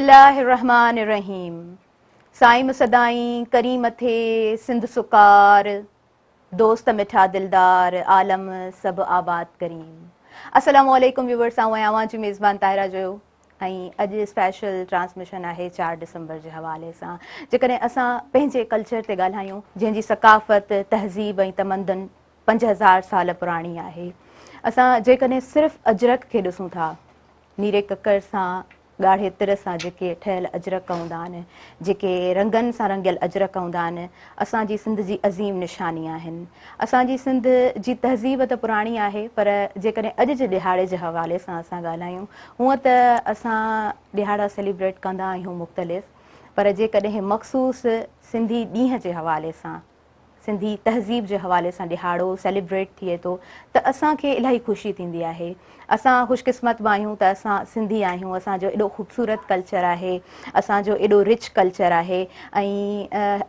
الله الرحمٰن الرحيم سائين سدائين ڪريم ٿئي سنڌ سڪار دوست مٺا دلدار عالم سڀ آباد ڪريم السلام عليڪم ويورس آئون آهيان اوهان جي ميزبان طاهره جويو ۽ اڄ اسپيشل ٽرانسميشن آهي 4 ڊسمبر جي حوالي سان جيڪڏهن اسان پنهنجي ڪلچر تي ڳالهايون جنهن جي ثقافت تهذيب ۽ تمدن 5000 سال پراڻي آهي اسان جيڪڏهن صرف اجرڪ کي ڏسون ٿا نيري ڪڪر سان ڳاڙهي تر سان جيڪي ٺهيل اجرڪ هوندا آهن، جيڪي رنگن سان رنگيل اجرڪ هوندا آهن، اسان جي سنڌ جي عظيم نشاني آهن. اسان جي سنڌ جي تهذيب ته پراڻي آهي پر جيڪڏهن اڄ جي ڏهاڙي جي حوالي سان اسان ڳالهايون، هونء ته اسان ڏهاڙا سيليبريٽ ڪندا آهيون مختلف پر جيڪڏهن مخصوص سنڌي ڏينهن جي حوالي سان، سنڌي تهذيب جي حوالي سان ڏهاڙو سيليبريٽ ٿئي ٿو ته اسان کي الاهي خوشي ٿيندي آهي. اسان خوش قسمت به آهيون ته اسان سنڌي آهيون، اسان جو ايڏو خوبصورت ڪلچر آهي، اسان جو ايڏو رچ ڪلچر آهي ۽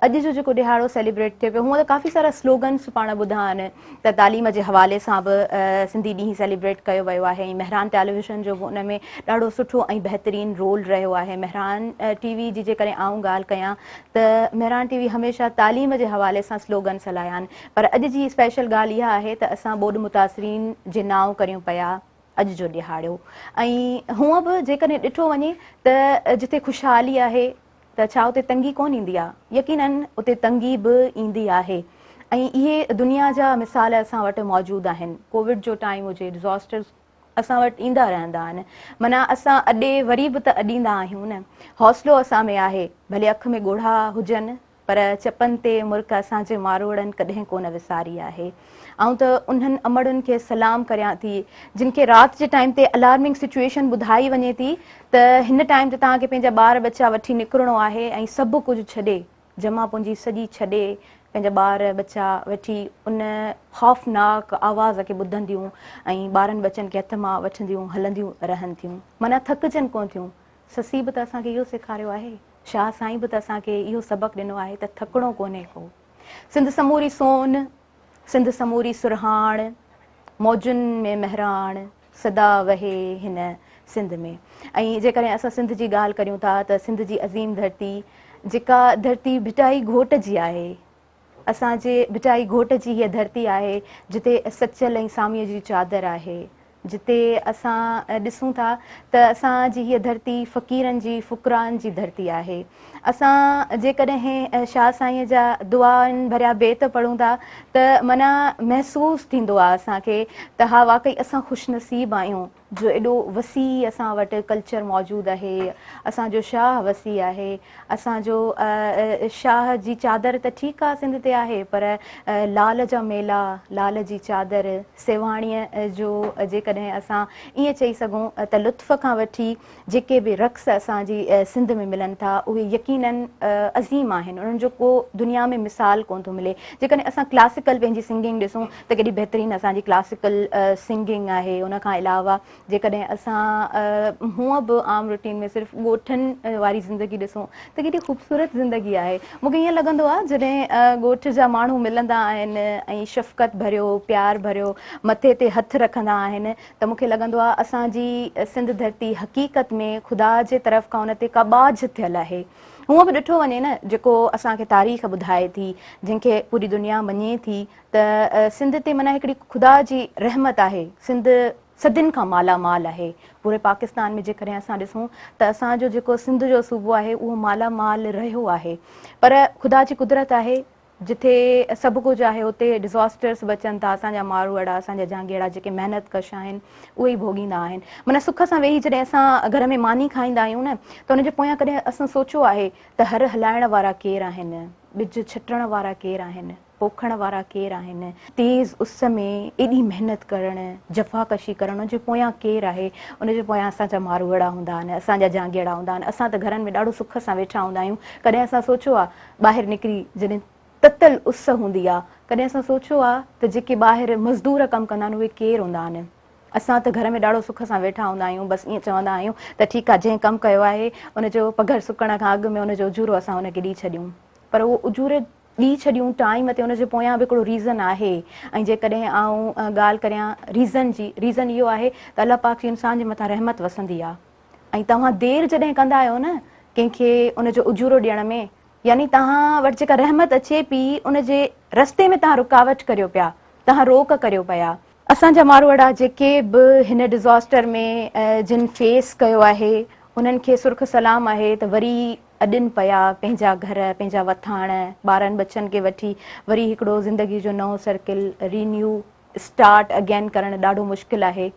اڄ جو جيڪو ڏهاڙو سيليبريٽ ٿئي پيو هونء ته ڪافي سارا سلوگنس پاڻ ٻڌا آهن ته تعليم جي حوالي سان به سنڌي ڏينهن سيليبريٽ ڪيو ويو آهي ۽ مهراڻ ٽيليويزن جو به ان ۾ ڏاڍو سٺو ۽ بهترين رول رهيو آهي. مهراڻ ٽي وي جي جيڪڏهن آئون ڳالهه ڪيان ته مهراڻ ٽي وي هميشه تعليم جي حوالي سان سلوگنس هلايا آهن پر اڄ جي اسپيشل ڳالهه اها آهي ته اسان ٻوڏ متاثرين جي نانء ڪريون پيا اڄ جو ڏهاڙو ۽ هونء به جيڪڏهن ڏٺو وڃي ته جتي خوشحالي آهي ته ڇا اتي تنگي ڪونه ايندي آهي يقينن اتي تنگي به ايندي آهي ۽ اهي دنيا جا مثال اسان وٽ موجود آهن ڪووڊ جو ٽائيم هجي ڊزاسٽرز اسان وٽ ايندا رهندا آهن. معنيٰ اسان اڏي وري به ته اڏيندا آهيون نه. حوصلو اسان ۾ آهي. ڀلي اک ۾ ڳوڙها هجن پر چپن تي مرڪ اسان جي ماروئڙن ڪڏهن ڪونه وساري آهي. آئون ته انهن امڙن کي سلام ڪريان ٿي جن کي رات جي ٽائيم تي الارمنگ سچوئيشن ٻڌائي وڃي ٿي ته هن ٽائيم تي توهان کي پنهنجا ٻار ٻچا وٺي نڪرڻو آهي ۽ سڀ ڪجهه ڇڏي جمع پونجي سڄي ڇڏي پنهنجا ٻار ٻچا وٺي ان خوفناڪ آواز کي ٻڌنديون ۽ ٻارن ٻچن کي هٿ مان وٺنديون هلنديون رهن ٿيون. معنيٰ ٿڪجن ڪونه ٿيون. سسي به ته اسان کي اهو سيکاريو آهي. شاهه سائين به ته اسان کي اهو سبق ڏنو آهي ته ٿڪڻو ڪونهي ڪو. سنڌ سموري سون، سنڌ سموري سرهاڻ، موجن ۾ مهراڻ، سدا وهي هن سنڌ ۾. ۽ جيڪڏهن اسان سنڌ جي ڳالهه ڪريون ٿا ته سنڌ جي عظيم ڌرتي جيڪا ڌرتي ڀٽائي گهوٽ جي آهي، اسان جي ڀٽائي گهوٽ جي هيء ڌرتي آهي جتي سچل ۽ ساميء جي چادر آهي، جتي اسان ڏسون ٿا ته اسان جي هيء ڌرتي فقيرن جي فقرائن جي ڌرتي آهي. اسان جيڪڏهن شاهه سائينء جا دعائن ڀريا بيت پڙهون ٿا ته معنيٰ محسوس ٿيندو آهي اسان کي ته ها واقعي اسان خوش نصيب آهيون جو ايڏو وسيع اسان وٽ ڪلچر موجود آهي، اسان جو شاهه وسيع آهي، اسان جو شاهه جي چادر ته ٺيڪ آهي سنڌ تي آهي پر لال جا ميلا، لال جي چادر، سيوهاڻيء جو جيڪڏهن اسان ائين چئي سگهون ته لطف کان وٺي جيڪي به رقص اسان جي سنڌ ۾ ملن ٿا اهي يقينن عظيم آهن انهن جو ڪو دنيا ۾ مثال ڪونه ٿو ملي جيڪڏهن اسان ڪلاسيڪل پنهنجي سنگنگ ڏسون ته ڪيڏي بهترين اسان جي ڪلاسيڪل سنگنگ آهي ان کان علاوه جيڪڏهن اسان هونء به عام روٽين ۾ صرف ڳوٺن واري زندگي ڏسون ته ڪيڏي خوبصورت زندگي آهي مون کي ائين لڳندو آهي جڏهن ڳوٺ جا ماڻهو ملندا آهن ۽ شفقت ڀريو پيار ڀريو مٿي تي هٿ رکندا آهن ته مون کي لڳندو آهي اسان جي سنڌ ڌرتي حقيقت ۾ خدا جي طرف کان ان تي ڪا ٻاجهه ٿيل آهي. هونء به ڏٺو وڃي نه جيڪو اسان کي تاريخ ٻڌائي ٿي جنهن کي پوري دنيا مڃي ٿي ته سنڌ تي معنيٰ هڪڙي خدا جي رحمت آهي. سنڌ صدين کان مالا مال آهي. پوري پاڪستان ۾ جيڪڏهن اسان ڏسون ته اسان جو جيڪو سنڌ جو صوبو آهي اهو مالا مال رهيو آهي پر خدا جي قدرت آهي جتي سڀ ڪجهه آهي اتي ڊزاسٽرس به اچن ٿا اسان جا ماروئڙا اسان جا جهانگيئڙا جيڪي محنت ڪش آهن اهي ئي ڀوڳيندا آهن معنيٰ سک سان ويهي جڏهن اسان گهر ۾ ماني کائيندا آهيون نه ته ان جي پويان ڪڏهن اسان سوچيو آهي ته هر هلائڻ وارا ڪير آهن ٻج ڇٽڻ وارا ڪير آهن پوکڻ وارا ڪير آهن تيز اس ۾ ايڏي محنت ڪرڻ جفاڪشي ڪرڻ ان جي پويان ڪير آهي ان جي پويان اسان جا ماروئڙا هوندا آهن اسان جا جهانگيئڙا هوندا آهن اسان ته گهرن ۾ ڏاڍو سک سان ويٺا هوندا آهيون ڪڏهن اسان سوچيو آهي ٻاهر نڪري جڏهن تتل اس هوندي آ ڪڏهن اسان سوچيو آ ته جيڪي ٻاهر مزدور ڪم ڪندا آهن اهي ڪير هوندا آهن؟ اسان ته گهر ۾ ڏاڍو سک سان ويٺا هوندا آهيون بس ائين چوندا آهيون ته ٺيڪ آ جنهن ڪم ڪيو آهي ان جو پگهر سڪڻ کان اڳ ۾ ان جو اجورو اسان ان کي ڏئي ڇڏيون پر اهو اجوري ڏئي ڇڏيون ٽائيم تي ان جي پويان به هڪڙو ريزن آهي ۽ جيڪڏهن آئون ڳالهه ڪريان ريزن جي ريزن اهو آهي ته الله پاڪ جي انسان جي مٿان رحمت وسندي آ. ۽ توهان دير جڏهن ڪندا آهيو نه ڪنهن کي ان جو اجورو ڏيڻ ۾ يعني توهان وٽ جيڪا رحمت اچي پي ان جي رستي ۾ توهان رڪاوٽ ڪريو پيا، توهان روڪ ڪريو پيا. اسان جا ماروئڙا جيڪي به هن ڊزاسٽر ۾ جن فيس ڪيو آهي انهن کي سرخ سلام آهي ته وري اڏن پيا پنهنجا گهر پنهنجا وٿاڻ ٻارن ٻچن کي وٺي وري هڪڙو زندگي جو نئون سرڪل رينيو اسٽارٽ اگين ڪرڻ ڏاڍو مشڪل آهي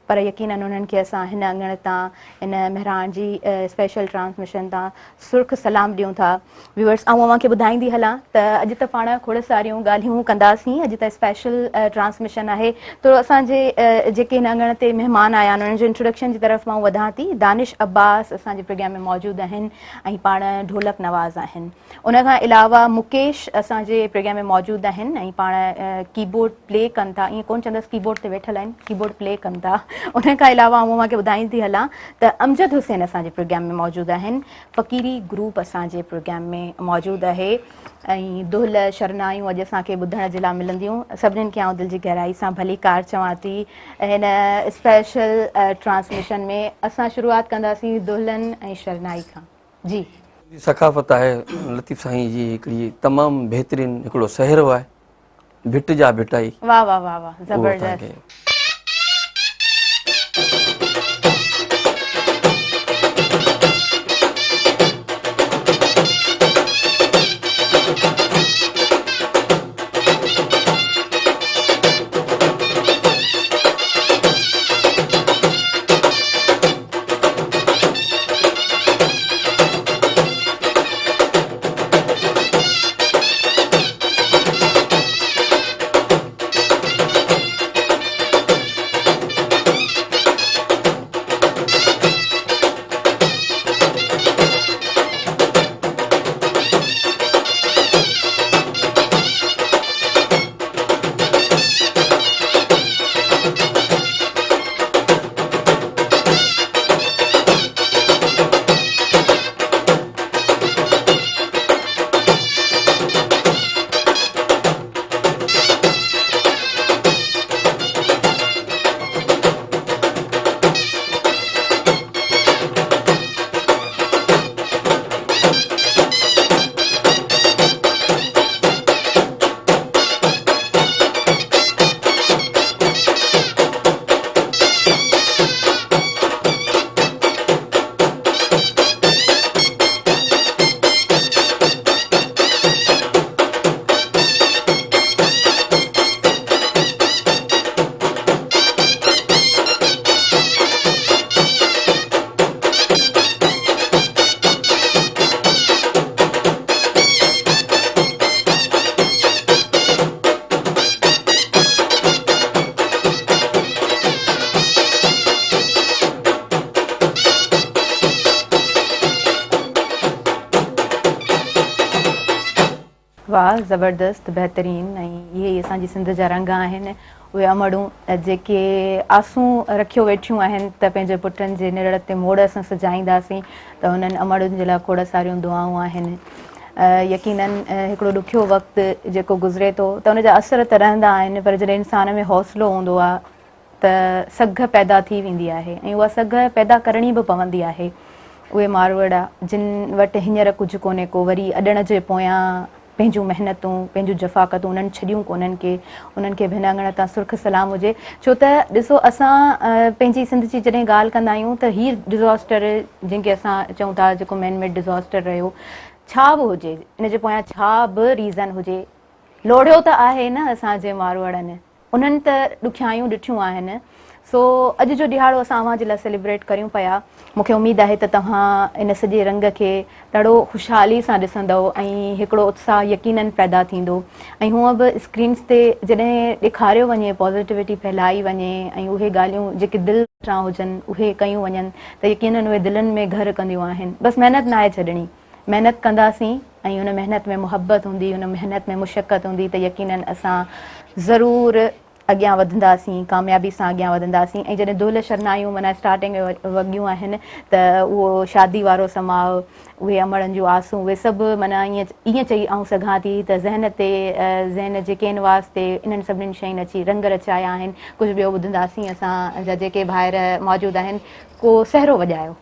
پر يقينن انهن کي اسان هن اڱڻ تان هن مهراڻ جي اسپيشل ٽرانسميشن تان سرخ سلام ڏيون ٿا. ويورس آئون اوهان کي ٻڌائيندي هلان ته اڄ ته پاڻ کوڙ ساريون ڳالهيون ڪنداسين اڄ ته اسپيشل ٽرانسميشن آهي ٿورو اسان جي جيڪي هن اڱڻ تي مهمان آيا آهن انهن جو انٽروڊڪشن جي طرف آئون وڌان ٿي. دانش عباس اسان جي پروگرام ۾ موجود آهن ۽ پاڻ ڍولڪ نواز آهن. ان کان علاوه مڪيش اسان جي پروگرام ۾ موجود آهن ۽ پاڻ ڪيبورڊ پلي ڪن ٿا ائين ڪونه چوندس ڪيبورڊ تي ويٺل آهن ڪيبورڊ پلي ڪن ٿا ان کان علاوه آئون اوهان کي ٻڌائيندي هلان ته امجد حسين اسان جي پروگرام ۾ موجود آهن فقيري گروپ اسان جي پروگرام ۾ موجود آهي ۽ دهل شرنايون اڄ اسان کي ٻڌڻ جي لاء ملنديون سڀنين کي آئون دل جي گهرائي سان ڀليڪار چوان ٿي هن اسپيشل ٽرانسميشن ۾ اسان شروعات ڪنداسين دهلن ۽ شرنائي کان جي. سنڌي ثقافت آهي لطيف سائين جي هڪڙي تمام بهترين هڪڙو سهرو آهي ڀٽ جا ڀٽائي. واه واه واه واه زبردست. واه زبردست بهترين ۽ اهي ئي اسان جي سنڌ جا رنگ آهن اهي امڙون جيڪي آسون رکيو ويٺيون آهن ته پنهنجي پٽن جي نرڙ تي موڙ اسان سجائينداسين ته انهن امڙن جي لاء کوڙ ساريون دعائون آهن يقينن هڪڙو ڏکيو وقت جيڪو گذري ٿو ته ان جا اثر ته رهندا آهن پر جڏهن انسان ۾ حوصلو هوندو آهي ته سگهه پيدا ٿي ويندي آهي ۽ اها سگهه پيدا ڪرڻي به پوندي آهي اهي ماروئڙا جن وٽ هينئر ڪجهه ڪونهي ڪو وري اڏڻ جي پويان پنهنجون محنتون پنهنجون جفاڪتون انهن ڇڏيون ڪونهن ڪي انهن کي به هن اڱڻ تان سرخ سلام هجي ڇو ته ڏسو اسان پنهنجي سنڌ جي جڏهن ڳالهه ڪندا آهيون ته هي ڊزاسٽر جنهن کي اسان چئون ٿا جيڪو مين ميڊ ڊزاسٽر رهيو ڇا به هجي ان جي پويان ڇا به ريزن هجي لوڙهيو ته آهي نه اسان جي ماروئڙن انهن ته ڏکيائيون ڏٺيون آهن سو اڄ جو ڏهاڙو اسان اوهان جي لاء سيليبريٽ ڪريون پيا مون کي اميد آهي ته توهان ان سڄي رنگ کي ڏاڍو خوشحالي سان ڏسندؤ ۽ هڪڙو اتساهه يقينن پيدا ٿيندو ۽ هونء به اسڪرينس تي جڏهن ڏيکاريو وڃي پازيٽيوٽي ڦهلائي وڃي ۽ اهي ڳالهيون جيڪي دل وٽان هجن اهي ڪيون وڃن ته يقينن اهي دلن ۾ گهر ڪنديون آهن بس محنت ناهي ڇڏڻي محنت ڪنداسين ۽ ان محنت ۾ محبت هوندي ان محنت ۾ مشقت هوندي ته يقينن اسان ضرور اڳيان وڌنداسين ڪاميابي سان اڳيان وڌنداسين ۽ جڏهن دهل شرنايون معنيٰ اسٽارٽنگ ۾ وڳيون آهن ته اهو شادي وارو سماء اهي امڙن جون آسون اهي سڀ معنيٰ ائين ائين چئي آئون سگهان ٿي ته ذهن تي ذهن جي ڪينواس تي انهن سڀني شين اچي رنگ رچايا آهن ڪجهه ٻيو ٻڌنداسين اسان جا جيڪي ڀائر موجود آهن ڪو سهرو وڄايو.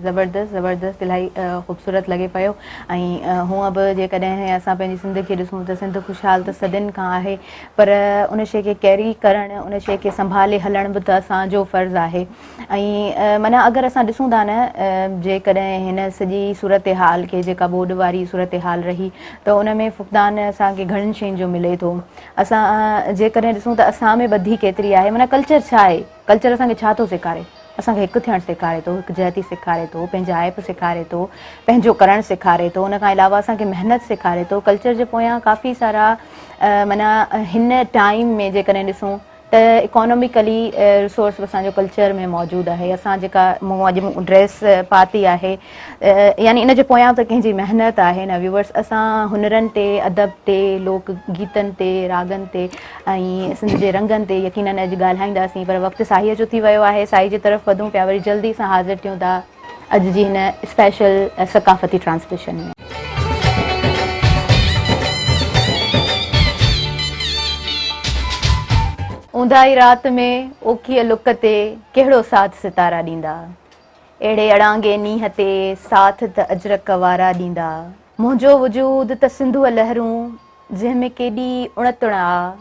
زبردست زبردست الاهي خوبصورت لڳي پيو ۽ هونء به جيڪڏهن اسان پنهنجي سنڌ کي ڏسون ته سنڌ خوشحال ته صدين کان آهي پر ان شيء کي ڪيري ڪرڻ ان شيء کي سنڀالي هلڻ به ته اسان جو فرض آهي ۽ معنيٰ اگر اسان ڏسون ٿا نه جيڪڏهن هن سڄي صورتحال کي جيڪا ٻوڏ واري صورتحال رهي ته ان ۾ فقدان اسان کي گهڻين شين جو ملي ٿو اسان جيڪڏهن ڏسون ته اسان ۾ ٻڌي ڪيتري آهي معنيٰ ڪلچر ڇا آهي ڪلچر اسان کي ڇا ٿو سيکاري؟ اسان کي هڪ ٿيڻ سيکاري ٿو، هڪجهتي سيکاري ٿو، پنهنجائپ سيکاري ٿو، پنهنجو ڪرڻ سيکاري ٿو، ان کان علاوه اسان کي محنت سيکاري ٿو، ڪلچر جي پويان ڪافي سارا معنيٰ هن ٽائيم ۾ جيڪڏهن ڏسون ته اڪاناميڪلي ريسورس به اسان جو ڪلچر ۾ موجود آهي، اسان جيڪا مون اڄ ڊريس پاتي آهي يعني ان جي پويان ته ڪنهن جي محنت آهي نه ويورس اسان هنرن تي ادب تي لوڪ گيتن تي راڳن تي ۽ سنڌ جي رنگن تي يقينن اڄ ڳالهائينداسين پر وقت ساهيء جو ٿي ويو آهي ساهي جي طرف وڌون پيا وري جلدي سان حاضر ٿيون ٿا اڄ جي هن اسپيشل ثقافتي ٽرانسميشن ۾. اونداهي رات ۾ اوکيء لڪ تي ڪهڙو ساٿ ستارا ڏيندا اهڙي اڙانگي نينهن تي ساٿ ته اجرڪ وارا ڏيندا منهنجو وجود ته سنڌوء لهرون جنهن ۾ ڪيڏي اڻتڻ آ.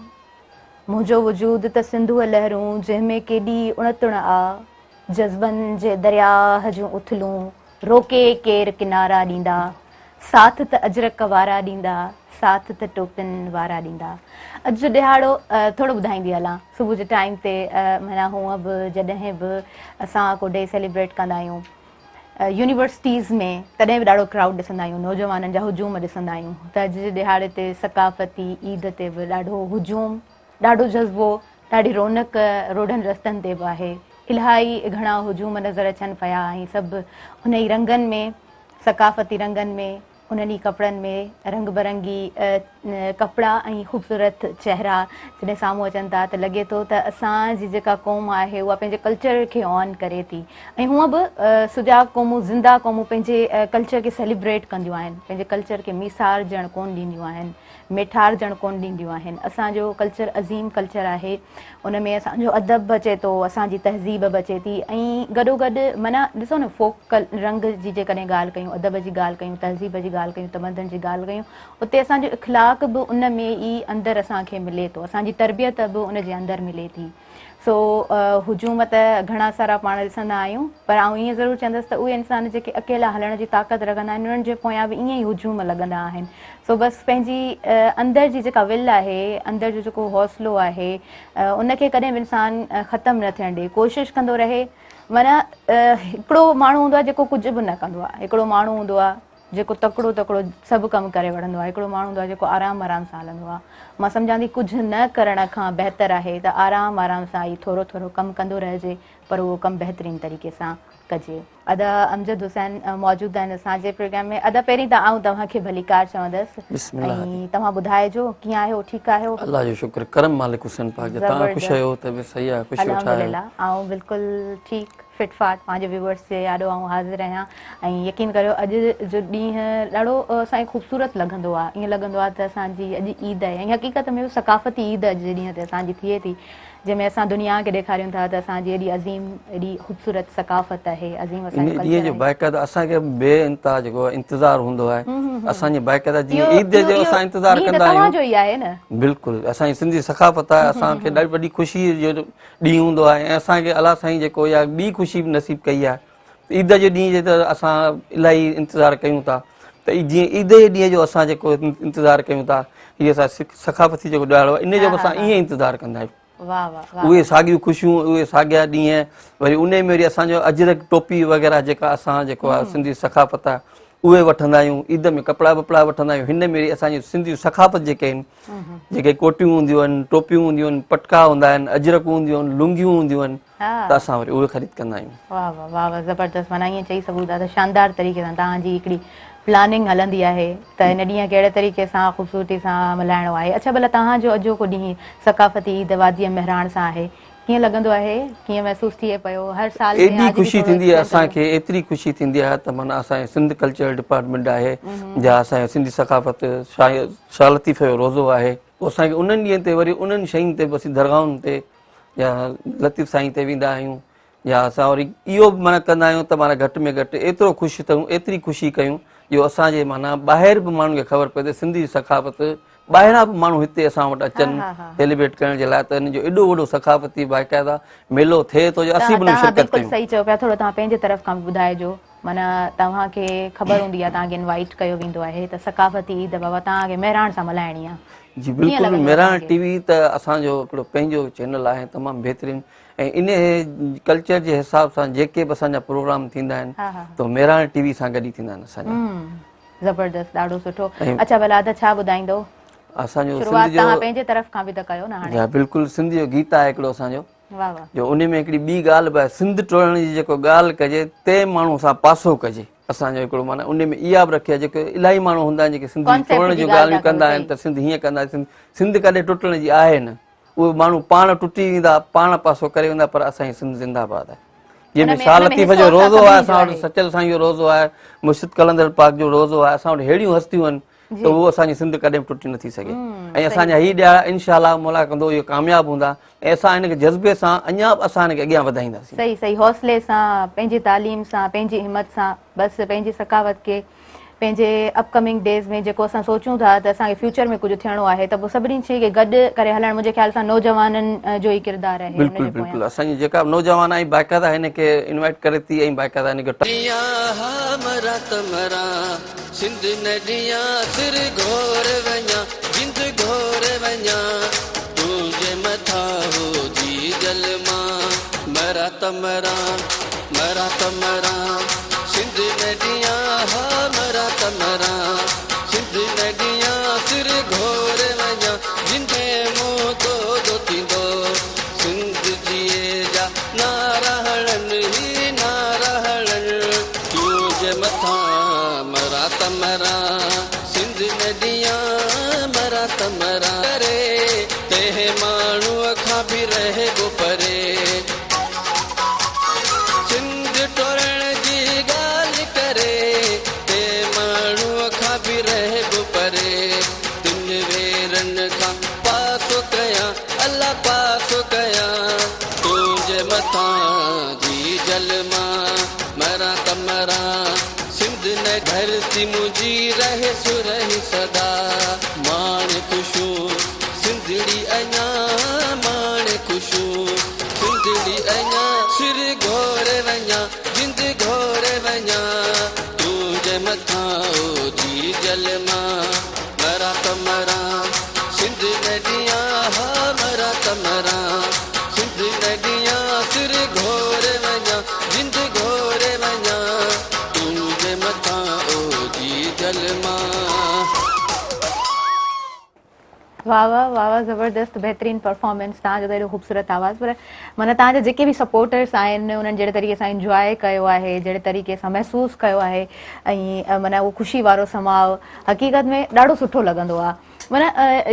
منهنجو وجود ته سنڌوء لهرون جنهن ۾ ڪيڏي اڻتڻ آ. جذبن جي درياهه جون اٿلون روڪي ڪير ڪنارا ڏيندا. ساٿ ته اجرڪ وارا ڏيندا، ساٿ ته ٽوپين وارا ڏيندا. اڄ جو ڏهاڙو ٿورو ٻڌائيندي هلان. صبح جي ٽائيم تي معنيٰ هونء به جڏهن به اسان ڪو ڊي سيليبريٽ ڪندا آهيون. يونيورسٽيز ۾ تڏهن به ڏاڍو ڪرائوڊ ڏسندا آهيون نوجوانن جا هجوم ڏسندا آهيون ته اڄ جي ڏهاڙي تي ثقافتي عيد تي به ڏاڍو هجوم ڏاڍو جذبو ڏاڍي رونق روڊن رستن تي به آهي الاهي گهڻا هجوم نظر اچن پيا ۽ سڀ ان ئي رنگن ۾ ثقافتي رنگن ۾ انهن ئي ڪپڙن ۾ رنگ برنگي ڪپڙا ۽ خوبصورت چهرا جڏهن سامهون اچن ٿا ته لڳي ٿو ته اسان جي جيڪا قوم آهي اها پنهنجي ڪلچر کي آن ڪري ٿي ۽ هونء به سجاڳ قومون زنده قومون پنهنجي ڪلچر کي سيليبريٽ ڪنديون آهن پنهنجي ڪلچر کي ميسارجڻ ڪون ڏينديون آهن ميٺارجڻ ڪون ڏينديون آهن اسان جو ڪلچر عظيم ڪلچر آهي ان ۾ اسان جو ادب به اچي ٿو اسان جي تهذيب به اچي ٿي ۽ گڏو گڏ معنيٰ ڏسو نه فوڪ رنگ جي جيڪڏهن ڳالهه ڪيون ادب جي ڳالهه ڪيون تهذيب جي ڳالهه ڪيون تمدن جي ڳالهه ڪيون اتي اسان جو اخلاق به ان ۾ ئي اندر اسان کي ملي ٿو اسان جي تربيت به ان جي اندر ملي ٿي سو هجوم ته گهڻا سارا پاڻ ڏسندا آهيون پر آئون ائين ضرور چوندس ته اهي انسان جيڪي اڪيلا هلڻ جي طاقت رکندا آهن انهن جي پويان به ائين ئي هجوم لڳندا آهن سو بس پنهنجي اندر جي جيڪا ول آهي اندر جو جيڪو حوصلو آهي ان کي ڪڏهن به انسان ختم نه ٿيڻ ڏي ڪوشش ڪندو رهي معنيٰ هڪڙو ماڻهو هوندو آهي جيڪو ڪجهه به نه ڪندو آهي هڪڙو ماڻهو هوندو آهي جيڪو تڪڙو تڪڙو سڀ ڪم ڪري وٺندو آهي، هڪڙو ماڻهو هوندو آهي جيڪو آرام آرام سان هلندو آهي. مان سمجهان ٿي ڪجهه نه ڪرڻ کان بهتر آهي ته آرام آرام سان ئي ٿورو ٿورو ڪم ڪندو رهجي پر اهو ڪم بهترين طريقي سان ڪجي. ادا امجد حسين موجود آهن اسان جي پروگرام ۾ ادا پهرين ته آئون توهان کي ڀليڪار چوندس ۽ توهان ٻڌائجو ڪيئن آهيو ٺيڪ آهيو؟ الله جو شڪر ڪرم مالڪ حسين پاڪ جو توهان خوش آهيو ته به صحيح آهي خوش ويٺا آهيو. الحمدلله آئون بلڪل ٺيڪ. فٽ فاٽ پنهنجي ويوئرس جي آڏو آئون حاضر آهيان ۽ يقين ڪريو اڄ جو ڏينهن ڏاڍو اسان کي خوبصورت لڳندو آهي ائين لڳندو آهي ته اسان جي اڄ عيد آهي ۽ حقيقت ۾ ثقافتي عيد اڄ جي ڏينهن تي اسان جي ٿئي ٿي جنهن ۾ اسان دنيا کي ڏيکاريون ٿا ته اسان جي ايڏي عظيم ايڏي خوبصورت ثقافت آهي عظيم اسان جو ان ڏينهن جو باقاعده اسان کي بي انتها جيڪو انتظار هوندو آهي اسان جي باقاعده جيئن عيد جو اسان انتظار ڪندا آهيون توهان جو ئي آهي نه بلڪل اسان جي سنڌي ثقافت آهي اسان کي ڏاڍي وڏي خوشي جو ڏينهن هوندو آهي ۽ اسان کي الله سائين جيڪو اها ٻي خوشي به نصيب ڪئي آهي عيد جي ڏينهن جي ته اسان الاهي انتظار ڪيون ٿا ته جيئن عيد جي ڏينهن جو اسان جيڪو انتظار ڪيون ٿا هي اسان ثقافتي جيڪو ڏهاڙو آهي ان جو به اسان ائين انتظار ڪندا آهيون اهي ساڳيون خوشيون اهي ساڳيا ڏينهن وري ان ۾ وري اسان جو اجرڪ ٽوپي وغيره جيڪا اسان جيڪو آهي سنڌي ثقافت آهي اهي وٺندا آهيون عيد ۾ ڪپڙا وپڙا وٺندا آهيون هن ۾ وري اسان جي سنڌي ثقافت جيڪي آهن جيڪي ڪوٽيون هونديون آهن ٽوپيون هونديون آهن پٽڪا هوندا آهن اجرڪون هونديون آهن لنگيون هونديون آهن ته اسان وري اهي خريد ڪندا آهيون. واه واه واه واه زبردست معنيٰ ائين چئي سگهون ٿا ته شاندار طريقي سان توهان جي هڪڙي پلاننگ هلندي آهي ته هن ڏينهن کي اهڙي طريقي سان خوبصورتي سان ملهائڻو آهي اڇا ڀلا توهان جو اڄوڪو ڏينهن ثقافتي عيد واديء مهراڻ سان آهي ڪيئن لڳندو آهي ڪيئن محسوس ٿئي پيو هر سال جيئن ايڏي اڄ به خوشي ٿورو ٿيندي آهي ايڪسپلين اسان ڪجو. کي ايتري خوشي ٿيندي آهي ته معنيٰ اسان جي سنڌ ڪلچرل ڊپارٽمينٽ آهي جا اسان جي سنڌي ثقافت شاهه شاهه لطيف جو روزو آهي پوء اسان کي انهن ڏينهن تي وري انهن شين تي به اسين درگاهن تي يا لطيف سائين تي ويندا آهيون يا اسان وري اهو به معنيٰ ڪندا آهيون ته معنيٰ گهٽ ۾ گهٽ ايترو خوش ٿيون ايتري خوشي ڪيون جو اسان جي معنيٰ ٻاهر به ماڻهن کي خبر پئي ته سنڌي ثقافت ٻاهران به ماڻهو هتي اسان وٽ اچن سيليبريٽ ڪرڻ جي لاء ته ان جو ايڏو وڏو ثقافتي باقاعده ميلو ٿئي ٿو جو اسين به ان ۾ شرڪت بلڪل صحيح چئو پيا ٿورو توهان پنهنجي طرف کان به ٻڌائجو معنيٰ توهان کي خبر هوندي آهي توهان کي انوائيٽ ڪيو ويندو آهي ته ثقافتي عيد بابا توهان کي مهراڻ سان ملهائڻي آهي. جي بلڪل مهراڻ ٽي وي ته اسان جو هڪڙو پنهنجو چينل آهي تمام بهترين ۽ ان ڪلچر جي حساب سان جيڪي به اسان جا پروگرام ٿيندا آهن ته مهراڻ ٽي وي سان گڏ ئي ٿيندا آهن اسان جا. زبردست ڏاڍو سٺو اڇا ڀلا ادا ڇا ٻڌائيندو اسان جو سنڌ جو توهان پنهنجي طرف کان به ته ڪيو نه هاڻي. جا بلڪل سنڌ جو گيت آهي هڪڙو اسان جو واه واه جو ان ۾ هڪڙي ٻي ڳالهه به آهي سنڌ ٽوڙڻ جي جيڪو ڳالهه ڪجي تنهن ماڻهو سان پاسو ڪجي اسان جو هڪڙو معنيٰ ان ۾ اها به رکي آهي جيڪي الاهي ماڻهو هوندا آهن جيڪي سنڌ ٽوڙڻ جون ڳالهيون ڪندا آهن ته سنڌ هيئن ڪندا سنڌ ڪڏهن ٽٽڻ جي آهي نه اهي ماڻهو پاڻ ٽٽي ويندا، پاڻ پاسو ڪري ويندا پر اسان جي سنڌ زنده باد آهي. جنهن ۾ شاهه لطيف جو روضو آهي، اسان وٽ سچل سائين جو روضو آهي، مرشد قلندر پاڪ جو روضو آهي، اسان وٽ ههڙيون هستيون آهن ته اهو اسان جي سنڌ ڪڏهن به ٽٽي نٿي سگهي ۽ اسان جا هي ڏهاڙا انشاء الله مولا ڪندو اهو ڪامياب هوندا ۽ اسان هن کي جذبي سان اڃا به اسان هن کي اڳيان وڌائينداسين. صحيح صحيح حوصلي سان پنهنجي تعليم سان پنهنجي همت سان بس پنهنجي ثقافت کي پنهنجي اپ ڪمنگ ڊيز ۾ جيڪو اسان سوچون ٿا ته اسان کي فيوچر ۾ ڪجهه ٿيڻو آهي ته پوء سڀني شين کي گڏ ڪري هلڻ منهنجي خيال سان نوجوانن جو ئي ڪردار آهي ان بلڪل جي پويان. بلڪل اسان جي جيڪا به نوجوان آهن باقاعده هن کي انوائٽ ڪري ٿي ۽ باقاعده هن کي. ڏيان ها مران ته مران سنڌ نه ڏيان سر گهور وڃان جند گهور وڃان تنهنجي مٿان هو جيجل مان مران ته مران مران ته مران سنڌ نه ڏيان ها مران ته مران سنڌ نه ڏيان سر گهور وڃان جند مون دودو ٿيندو سنڌ جيئي جا نعرا هڻن هي نعرا هڻن تنهنجي مٿان مران ته مران سنڌ نه ڏيان مران ته مران ڪري تنهن ماڻهوء کان به رهبو پري. سنڌ ٽوڙڻ جي ڳالهه ڪري تي ماڻهوء کان به رهبو پري. تن ويرن کان پاسو ڪيان الله پاسو ڪيان. تنهنجي مٿان جيجل مان مران ته مران. سنڌ نه ڌرتي منهنجي رهي سرهي سدا. ماڻ خوشيون سنڌڙي اڃا ماڻ خوشيون. سنڌڙي اڃا سر گهور وڃان جند گهور وڃان تنهنجي مٿان او جيجل مان مران ته مران سنڌ نه ڏيان ها مران ته مران سنڌ نه ڏيان سر گهور وڃان جند گهور وڃان تنهنجي مٿان او جيجل مان. واه واه واه واه زبردست بهترين پرفارمنس توهان جو ته ايڏو خوبصورت آواز پر معنيٰ توهان جا جيڪي به سپورٽرس آهن انهن جهڙي طريقي سان انجواء ڪيو آهي جهڙي طريقي سان محسوس ڪيو آهي ۽ معنيٰ اهو خوشي وارو سماء حقيقت ۾ ڏاڍو سٺو لڳندو آهي معنيٰ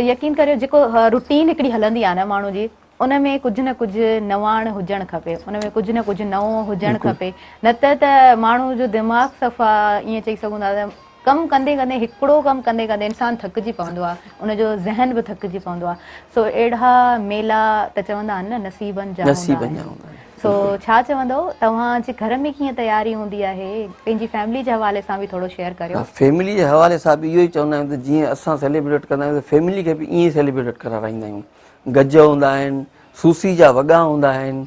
يقين ڪريو جيڪو روٽين هڪڙي هلندي آهي نه ماڻهو جي ان ۾ ڪجهه نه ڪجهه نواڻ هجڻ کپي، ان ۾ ڪجهه نه ڪجهه نئون هجڻ کپي، نه ته ته ماڻهو جو دماغ صفا ائين چئي سگهون ٿا ته ڪم ڪندي ڪندي هڪڙو ڪم ڪندي ڪندي انسان ٿڪجي پوندو آهي، ان جو ذهن به ٿڪجي پوندو آهي، سو اهڙا ميلا ته چوندا آهن نه نصيبن جا هوندا آهن، سو ڇا چوندؤ توهان جي گهر ۾ ڪيئن تياري هوندي آهي، پنهنجي فيملي جي حوالي سان به ٿورو شيئر ڪريو. فيملي جي حوالي سان به اهو ئي چوندا آهيون ته جيئن اسان سيليبريٽ ڪندا آهيون ته فيملي کي به ائين ئي سيليبريٽ ڪرائيندا آهيون. گج هوندا آهن، سوسي جا وڳا هوندا آهن،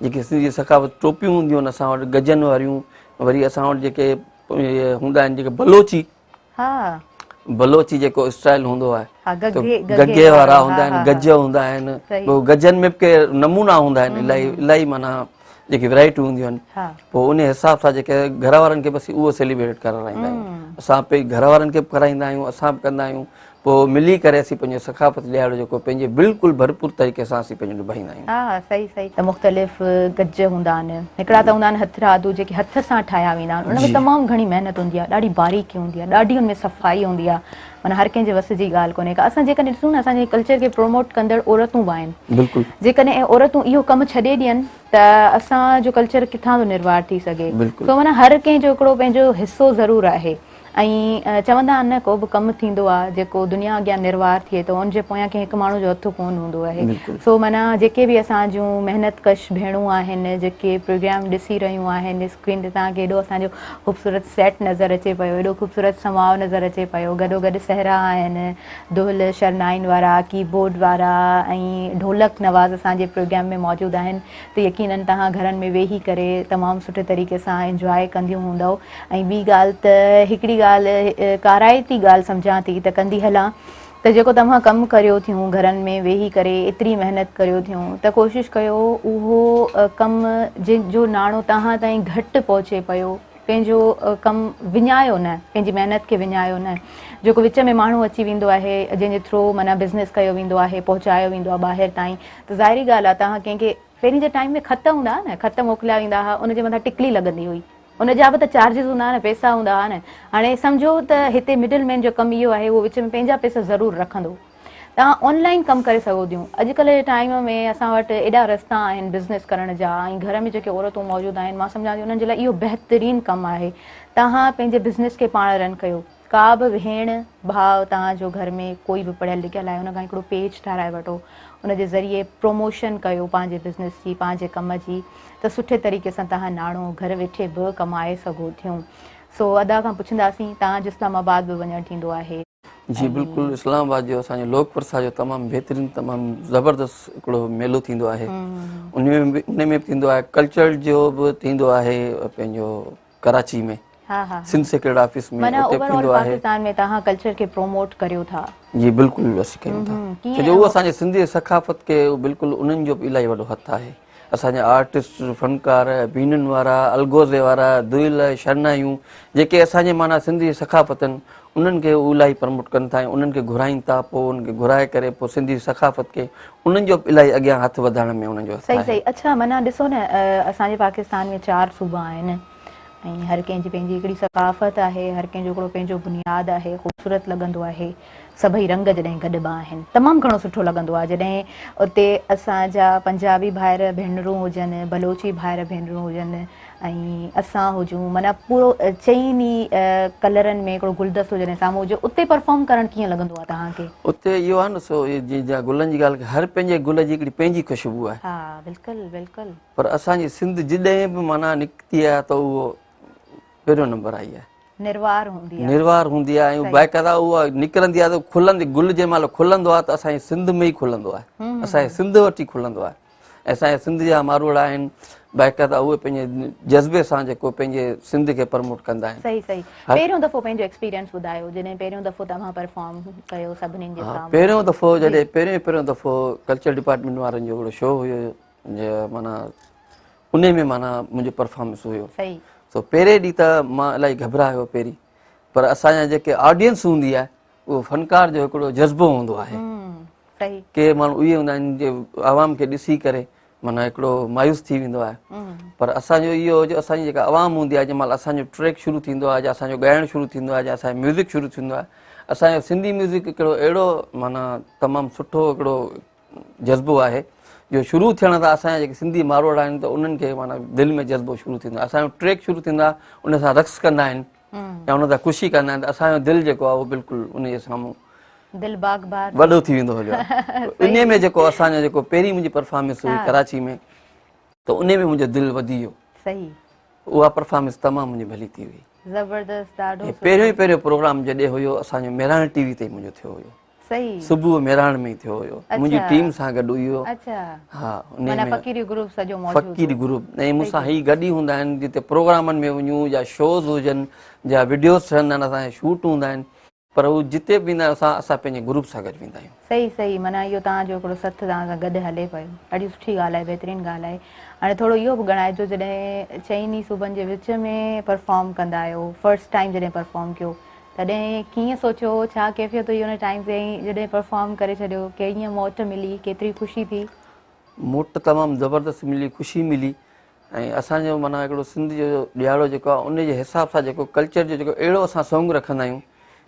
جيڪي سنڌ جي ثقافت ٽوپيون هونديون آهن اسان وٽ گجن واريون، وري اسان وٽ جيڪي هوندا آهن جيڪي بلوچي بلوچي جيڪو اسٽائل هوندو آهي گگي وارا هوندا آهن، گج هوندا آهن، پوء گجن ۾ به ڪي نمونا هوندا آهن الاهي الاهي معنيٰ جيڪي ورائٽيون هونديون آهن پوء ان حساب سان جيڪي گهر وارن کي بس اهو سيليبريٽ ڪرائيندا آهيون اسان پي گهر وارن کي به ڪرائيندا آهيون اسان به ڪندا آهيون پوء ملي ڪري اسين پنهنجو ثقافت ڏهاڙو جيڪو پنهنجي بلڪل ڀرپور طريقي سان اسين پنهنجو نڀائيندا آهيون. ها ها صحيح صحيح ته مختلف گج هوندا آهن هڪڙا ته هوندا آهن هٿرادو جيڪي هٿ سان ٺاهيا ويندا آهن ان ۾ تمام گهڻي محنت هوندي آهي ڏاڍي باريڪي هوندي آهي ڏاڍي ان ۾ صفائي هوندي آهي معنيٰ هر ڪنهن جي وس جي ڳالهه ڪونهي ڪا اسان جيڪڏهن ڏسون نه اسان جي ڪلچر کي پروموٽ ڪندڙ عورتون به آهن بلڪل جيڪڏهن اهي عورتون اهو ڪم ڇڏي ڏين ته اسان جو ڪلچر ڪٿان ٿو نروار ٿي سگهي بلڪل سو معنيٰ هر ڪنهن جو هڪڙو پنهنجو حصو ضرور آهي. ۽ چوندا آهن نه ڪو به ڪم ٿيندو آهي جيڪو دنيا اڳيان نروار ٿئي ٿو ان جي پويان ڪنهن هڪ ماڻهو جو هٿ ڪونه هوندو آهي سو معنيٰ جيڪي به اسان جون محنت ڪش ڀيڻون آهن جيڪي پروگرام ڏسي رهيون آهن اسڪرين تي توهان کي ايڏو اسان جو خوبصورت سيٽ نظر اچي پيو ايڏو خوبصورت سماء نظر اچي پيو گڏو گڏ سهرا آهن دهل شرنائين وارا ڪي بورڊ وارا ۽ ڍولڪ نواز اسان جي پروگرام ۾ موجود آهن ته يقينن توهان گهرن ۾ ويهي ڪري تمام سٺي طريقي سان انجواء ڪنديون هوندؤ ۽ ٻي ڳالهه ته هڪڙي ڳالهه ڪارائتي ڳالهه سمجهان ٿي ته ڪندي هلان ته جيڪو توهان ڪم ڪريو ٿيون گهرن ۾ ويهي ڪري ايتري محنت ڪريو ٿيون ته ڪوشش ڪيو اهو ڪم جنهن جو ناڻو توهان تائين گهٽ پهچي پيو پنهنجو ڪم وڃايو نه پنهنجي محنت کي وڃايو نه جيڪو وچ ۾ ماڻهو اچي ويندو آهي جنهن جي ٿرو معنيٰ بزنس ڪيو ويندو آهي پهچايو ويندو آهي ٻاهر تائين ته ظاهري ڳالهه آهي توهان ڪنهن کي پهرين جي ٽائيم ۾ خط هوندا هئا نه خط موڪليا ويندا هئا ان جي مٿان ٽڪلي لڳندي هئي ان جا به ته چارجز هوندا هئا نه پئسا هوندا هئا نه هاڻي سمجهو ته هتي مڊل مين جو ڪم اهو آهي اهو وچ ۾ پنهنجا پئسا ضرور رکندو توهان آن لائين ڪم ڪري سگهو ٿيون. اڄڪلهه جي ٽائيم ۾ اسان وٽ ايڏا رستا آهن بزنس ڪرڻ جا ۽ گهر ۾ جيڪي عورتون موجود آهن مان سمجهان ٿي انهن جي لاء اهو بهترين ڪم آهي. توهان پنهنجي بزنس کي پاڻ رن ڪيو. ڪا به ڀيڻ ڀاء توهان جو گهر ۾ ڪوئي به پڙهيل لکيل آهي ان کان هڪڙو پيج ٺاهرائي وٺو ان جي ذريعي پروموشن ڪيو پنهنجي بزنس جي پنهنجي ڪم جي ته سٺي طريقي سان توهان ناڻو گهر ويٺي به ڪمائي سگهو ٿيون. سو ادا کان پڇنداسين توهان جو اسلام آباد به وڃڻ ٿيندو آهي. جي بلڪل اسلام آباد جو اسان جو لوڪ ورثا جو تمام بهترين تمام زبردست هڪڙو ميلو ٿيندو آهي ان ۾ به ان ۾ به ٿيندو آهي ڪلچر جو به ٿيندو آهي پنهنجو ڪراچي ۾ سنڌ سيڪريٽ آفيس ۾ معنيٰ اوور آل پاڪستان ۾ توهان ڪلچر کي پروموٽ ڪريو ٿا. جي بلڪل اسين ڪيون ٿا ڇو جو اهو اسان جي سنڌي ثقافت کي بلڪل انهن جو به الاهي وڏو هٿ آهي اسان جا آرٽسٽ، فنڪار، بينن وارا، الغوزي وارا، دهل، شرنايون جيڪي اسان جي معنيٰ سنڌ جي ثقافت آهن انهن کي هو الاهي پروموٽ ڪن ٿا ۽ انهن کي گهرائين ٿا پوء انهن کي گهرائي ڪري پوء سنڌي ثقافت کي انهن جو به الاهي اڳيان هٿ وڌائڻ ۾ انهن جو هٿ صحيح آهي. صحيح اڇا معنيٰ ڏسو نه اسان جي پاڪستان ۾ چار صوبا آهن ۽ هر ڪنهن جي پنهنجي هڪڙي ثقافت آهي هر ڪنهن جو هڪڙو پنهنجو بنياد آهي خوبصورت لڳندو آهي سڀئي رنگ جڏهن گڏبا آهن تمام گهڻو سٺو لڳندو آهي جڏهن اتي اسان جا پنجابي ڀائر ڀينرون هجن بلوچي ڀائر ڀينرون هجن ۽ اسان هجون معنيٰ پورو چئن ئي ڪلرن ۾ هڪڙو گلدستو جڏهن سامهون هجي اتي پرفارم ڪرڻ ڪيئن لڳندو آهي توهان کي؟ اتي اهو آهي نه سو جيئن گلن جي ڳالهه هر پنهنجي گل جي هڪڙي پنهنجي خوشبو آهي. ها بلڪل بلڪل. پر اسان جي سنڌ جڏهن به معنيٰ نڪتي آهي ته اهو پهريون نمبر آئي آهي. نروار هوندي آهي. نروار هوندي آهي ۽ باقاعده اها نڪرندي آهي ته کلندي گل جنهن مهل کلندو آهي ته اسان جي سنڌ ۾ ئي کلندو آهي اسان جي سنڌ وٽ ئي کلندو آهي ۽ اسان جي سنڌ جا ماروئڙا آهن باقاعده اهي پنهنجي جذبي سان جيڪو پنهنجي سنڌ کي پروموٽ ڪندا آهن. صحيح صحيح پهريون دفعو پنهنجو ايڪسپيرينس ٻڌايو جڏهن پهريون دفعو توهان پرفارم ڪيو سڀني جي سامهون. پهريون دفعو جڏهن پهريون پهريون دفعو ڪلچر ڊپارٽمينٽ وارن جو هڪڙو شو هيو معنيٰ انهي ۾ معنيٰ منهنجو پرفارمنس هيو سو پهرين ڏينهن ته مان الاهي گهٻرايو پهرين پر اسان جا جيڪي آڊينس هوندي آهي اهو فنڪار جو هڪڙو جذبو هوندو آهي ڪي ماڻهو اهي هوندا آهن جي عوام کي ڏسي ڪري معنيٰ هڪڙو مايوس ٿي ويندو آهي پر اسان جو اهو جو اسان جي جيڪا عوام هوندي آهي جنهن مهل اسان جو ٽريڪ شروع ٿيندو آهي يا اسان جو ڳائڻ شروع ٿيندو آهي يا اسان جو ميوزڪ شروع ٿيندو آهي اسان جو سنڌي ميوزڪ هڪڙو اهڙو معنيٰ تمام سٺو هڪڙو جذبو آهي جو شروع ٿيڻ سان اسان جا جيڪي سنڌي ماروئڙا آهن ته انهن کي معنيٰ دل ۾ جذبو شروع ٿيندو آهي اسان جو ٽريڪ شروع ٿيندو آهي ان سان رقص ڪندا آهن يا ان سان خوشي ڪندا آهن ته اسان جو دل جيڪو آهي اهو بلڪل ان جي سامهون دل باغ بار وڏو ٿي ويندو هليو ان ۾ جيڪو اسان جو جيڪو پهرين منهنجي پرفارمنس هئي ڪراچي ۾ ته ان ۾ منهنجو دل وڌي ويو صحيح اها پرفارمنس تمام منهنجي ڀلي ٿي وئي زبردست ڏاڍو پهريون ئي پهريون پروگرام جڏهن هيو اسان جو مهراڻ ٽي وي تي منهنجو ٿيو هيو صحيح صبح مهراڻ ۾ ٿيو هيو منهنجي ٽيم سان گڏ هيو اڇا ها ان ۾ فقيري گروپ سڄو موجود فقيري گروپ ۽ مون سان هي گڏ ئي هوندا آهن جتي پروگرامن ۾ وڃون يا شوز هجن يا وڊيوز ٺهندا آهن اسان جا شوٽ هوندا آهن پر هو جتي به ويندا آهيون اسان اسان پنهنجي گروپ سان گڏ ويندا آهيون. صحيح صحيح معنيٰ اهو توهان جو هڪڙو سٿ توهان سان گڏ هلي پيو ڏاڍي سٺي ڳالهه آهي بهترين ڳالهه آهي هاڻي ٿورو اهو به ڳڻائجو جڏهن چئن ئي صوبن جي وچ ۾ پرفارم ڪندا آهيو فرسٽ ٽائيم جڏهن پرفارم ڪيو تڏهن ڪيئن سوچيو هو ڇا ڪيفيت هئي ان ٽائيم تي ۽ جڏهن پرفارم ڪري ڇڏيو ڪيئن موٽ ملي ڪيتري خوشي ٿي. موٽ تمام زبردست ملي خوشي ملي ۽ اسان جو معنيٰ هڪڙو سنڌ جو ڏيهاڙو جيڪو آهي ان جي حساب سان جيڪو ڪلچر جو جيڪو اهڙو اسان سونگ رکندا آهيون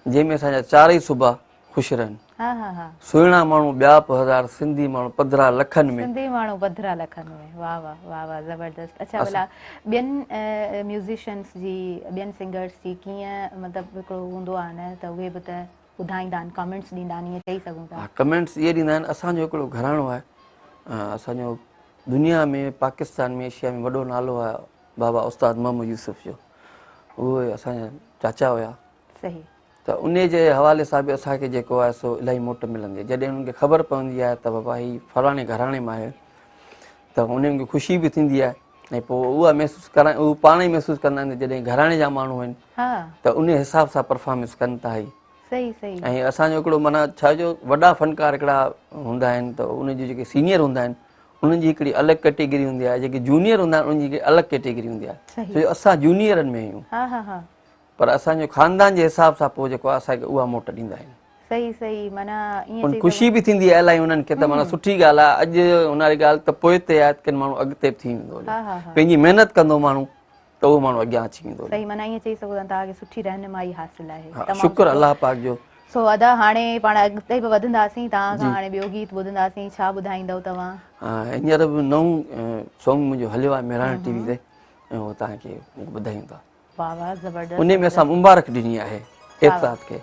جنهن ۾ اسان جا چارئي صوبا خوش رهن. ها ها ها. سهڻا ماڻهو ٻيا به هزار سنڌي ماڻهو پڌرا لکن ۾. سنڌي ماڻهو پڌرا لکن ۾. واه واه واه واه زبردست. اڇا ڀلا ٻين ميوزيشنس جي ٻين سنگرس جي ڪيئن مطلب هڪڙو هوندو آهي نه ته اهي به ته ٻڌائيندا آهن ڪمينٽس ڏيندا آهن ائين چئي سگهون ٿا. ها ڪمينٽس اهي ڏيندا آهن اسان جو هڪڙو گهراڻو آهي اسان جو دنيا ۾ پاڪستان ۾ ايشيا ۾ وڏو نالو آهي بابا استاد محمد يوسف جو اهي اسان جا چاچا هيا. صحيح. ته انهي جي حوالي سان به اسان کي جيڪو آهي سو الاهي موٽ ملندي آهي جڏهن انهن کي خبر پوندي آهي ته بابا هي فلاڻي گهراڻي مان آهي ته انهن کي خوشي به ٿيندي آهي ۽ پوء اها محسوس ڪرائي هو پاڻ ئي محسوس ڪندا آهن ته جڏهن گهراڻي جا ماڻهو آهن ته انهي حساب سان پرفارمنس ڪن ٿا هي صحيح صحيح ۽ اسان جو هڪڙو معنيٰ ڇا جو وڏا فنڪار هڪڙا هوندا آهن ته انهن جي جيڪي سينيئر هوندا آهن انهن جي هڪڙي الڳ ڪيٽيگري هوندي آهي جيڪي جونيئر هوندا آهن انهن جي هڪڙي الڳ ڪيٽيگري هوندي آهي ڇو جو اسان جونيئرن ۾ آهيون ها ها ها پر اسان جو خاندان جي حساب سان پوء جيڪو آهي اسان کي اها موٽ ڏيندا آهن. صحيح صحيح معنيٰ ائين چئي خوشي به ٿيندي آهي الاهي انهن کي ته معنيٰ سٺي ڳالهه آهي اڄ ان واري ڳالهه ته پوء تي آهي ڪن ماڻهو اڳتي به ٿي ويندو پنهنجي محنت ڪندو ماڻهو ته اهو ماڻهو اڳيان اچي ويندو. صحيح معنيٰ ائين چئي سگهو ٿا توهان کي سٺي رهنمائي حاصل آهي. شڪر الله پاڪ جو. سو ادا هاڻي پاڻ اڳتي به وڌنداسين توهان کان هاڻي ٻيو گيت ٻڌنداسين ڇا ٻڌائيندؤ توهان؟ هينئر به نئون سونگ منهنجو هليو آهي مهراڻ ٽي وي تي ۽ اهو توهان کي ٻڌايون ٿا. واه واه زبردست انهي ۾ اسان مبارڪ ڏني آهي اعتزاز کي.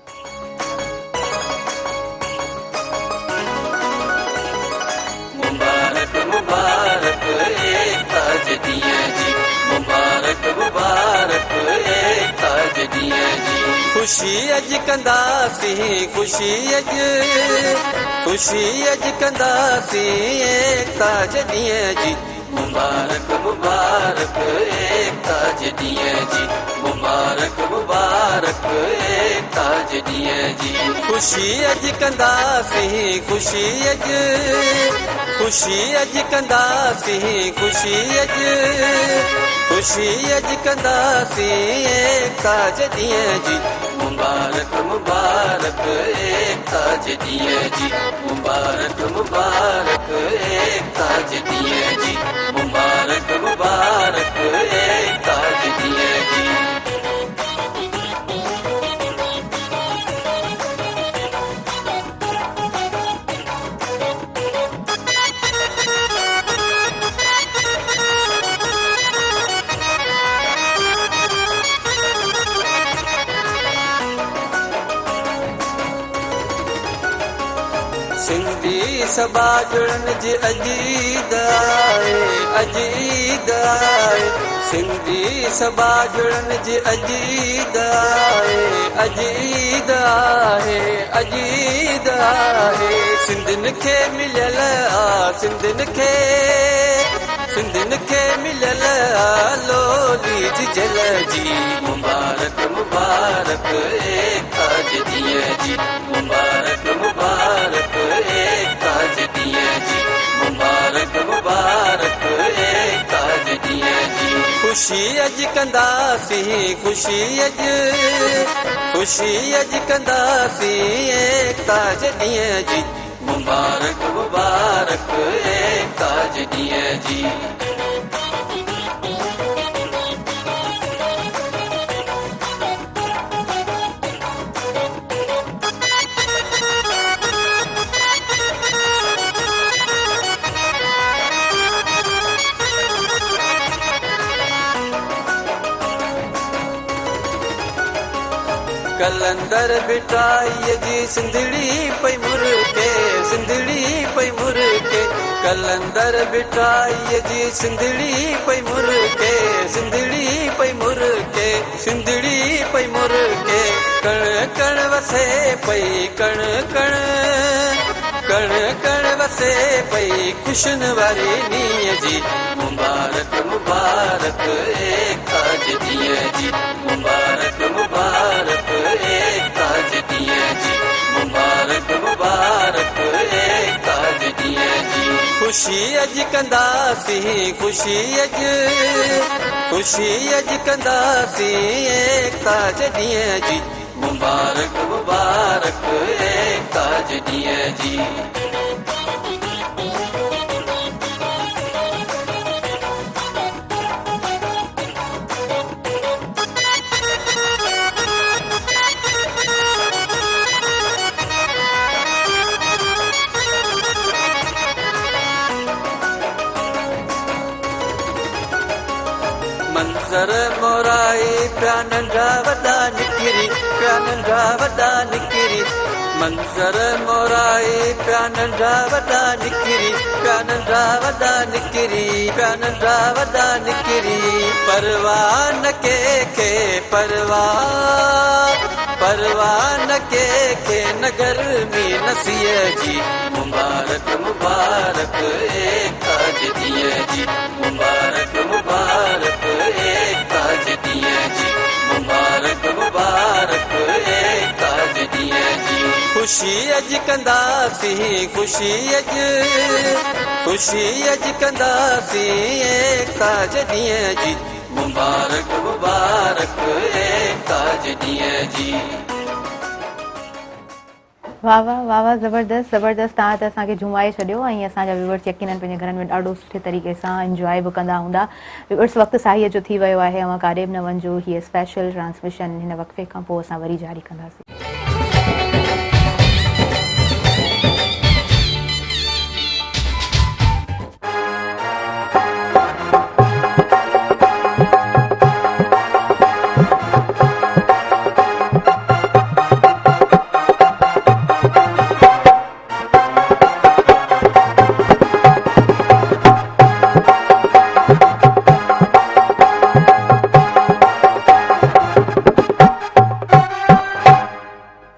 مبارڪ مبارڪ ايڪتا جي ڏينهن جي مبارڪ مبارڪ ايڪتا جي ڏينهن جي خوشي اڄ ڪنداسين خوشي اڄ خوشي اڄ ڪنداسين ايڪتا جي ڏينهن جي مبارڪ مبارڪ ايڪتا جي ڏينهن جي مبارڪ مبارڪ ايڪتا جي ڏينهن جي خوشي اڄ ڪنداسين خوشي اڄ خوشي اڄ ڪنداسين خوشي اڄ خوشي اڄ ڪنداسين ايڪتا جي ڏينهن جي مبارڪ مبارڪ ايڪتا جي ڏينهن جي مبارڪ مبارڪ ايڪتا جي ڏينهن جي مبارڪ مبارڪ ايڪتا جي ڏينهن جي. سنڌي سٻاجهڙن جي اڄ عيد آهي اڄ عيد آهي سنڌي سٻاجهڙن جي اڄ عيد آهي اڄ عيد آهي اڄ عيد آهي سنڌين کي مليل آ سنڌين کي سنڌين کي مليل آ لولي جيجل جي مبارڪ مبارڪ ايڪتا جي ڏينهن جي مبارڪ مبارڪ ايڪتا جي ڏينهن جي مبارڪ مبارڪ ايڪتا جي ڏينهن جي خوشي اڄ ڪنداسين خوشي اڄ خوشي اڄ ڪنداسين ايڪتا جي ڏينهن جي مبارڪ مبارڪ ايڪتا جي ڏينهن جي. قلندر ڀٽائيء جي سنڌڙي پئي مرڪي، سنڌڙي پئي مرڪي، قلندر ڀٽائيء جي سنڌڙي پئي مرڪي، سنڌڙي پئي مرڪي، سنڌڙي پئي مرڪي، ڪڻ ڪڻ وسي پئي ڪڻ ڪڻ، ڪڻ ڪڻ وسي پئي خوشين واري نينهن جي مبارڪ مبارڪ ايڪتا جي ڏينهن جي مبارڪ مبارڪ ايڪتا جي ڏينهن جي مبارڪ مبارڪ ايڪتا جي ڏينهن جي خوشي اڄ ڪنداسين خوشي اڄ خوشي اڄ ڪنداسين ايڪتا جي ڏينهن جي مبارڪ مبارڪ ايڪتا جي ڏينهن جي. منظر مورائي پيا ننڍا وڏا نڪري، پيا ننڍا وڏا نڪري. منظر مورائي پيا ننڍا وڏا نڪري، پيا ننڍا وڏا نڪري، پيا ننڍا وڏا نڪري. پرواهه نه ڪنهن کي پرواهه، پرواهه نه ڪنهن کي نه گرمي نه سيء جي. مبارڪ مبارڪ ايڪتا جي ڏينهن جي، مبارڪ مبارڪ ايڪتا جي ڏينهن جي، مبارڪ مبارڪ ايڪتا جي ڏينهن جي. خوشي اڄ ڪنداسين خوشي اڄ، خوشي اڄ ڪنداسين ايڪتا جي ڏينهن جي، مبارڪ مبارڪ ايڪتا جي ڏينهن جي. واه واه واه واه زبردست زبردست توهان ته اسان کي جهومائي ڇڏيو ۽ اسان جا ويورس يقينن پنهنجي گهرن ۾ ڏاڍو سٺي طريقي سان انجواء به ڪندا هوندا ويورس وقت ساهيء جو ٿي ويو آهي اوهان ڪاڏي به نه وڃجو هيء اسپيشل ٽرانسميشن هن وقفي کان پوء اسان وري جاري ڪنداسين.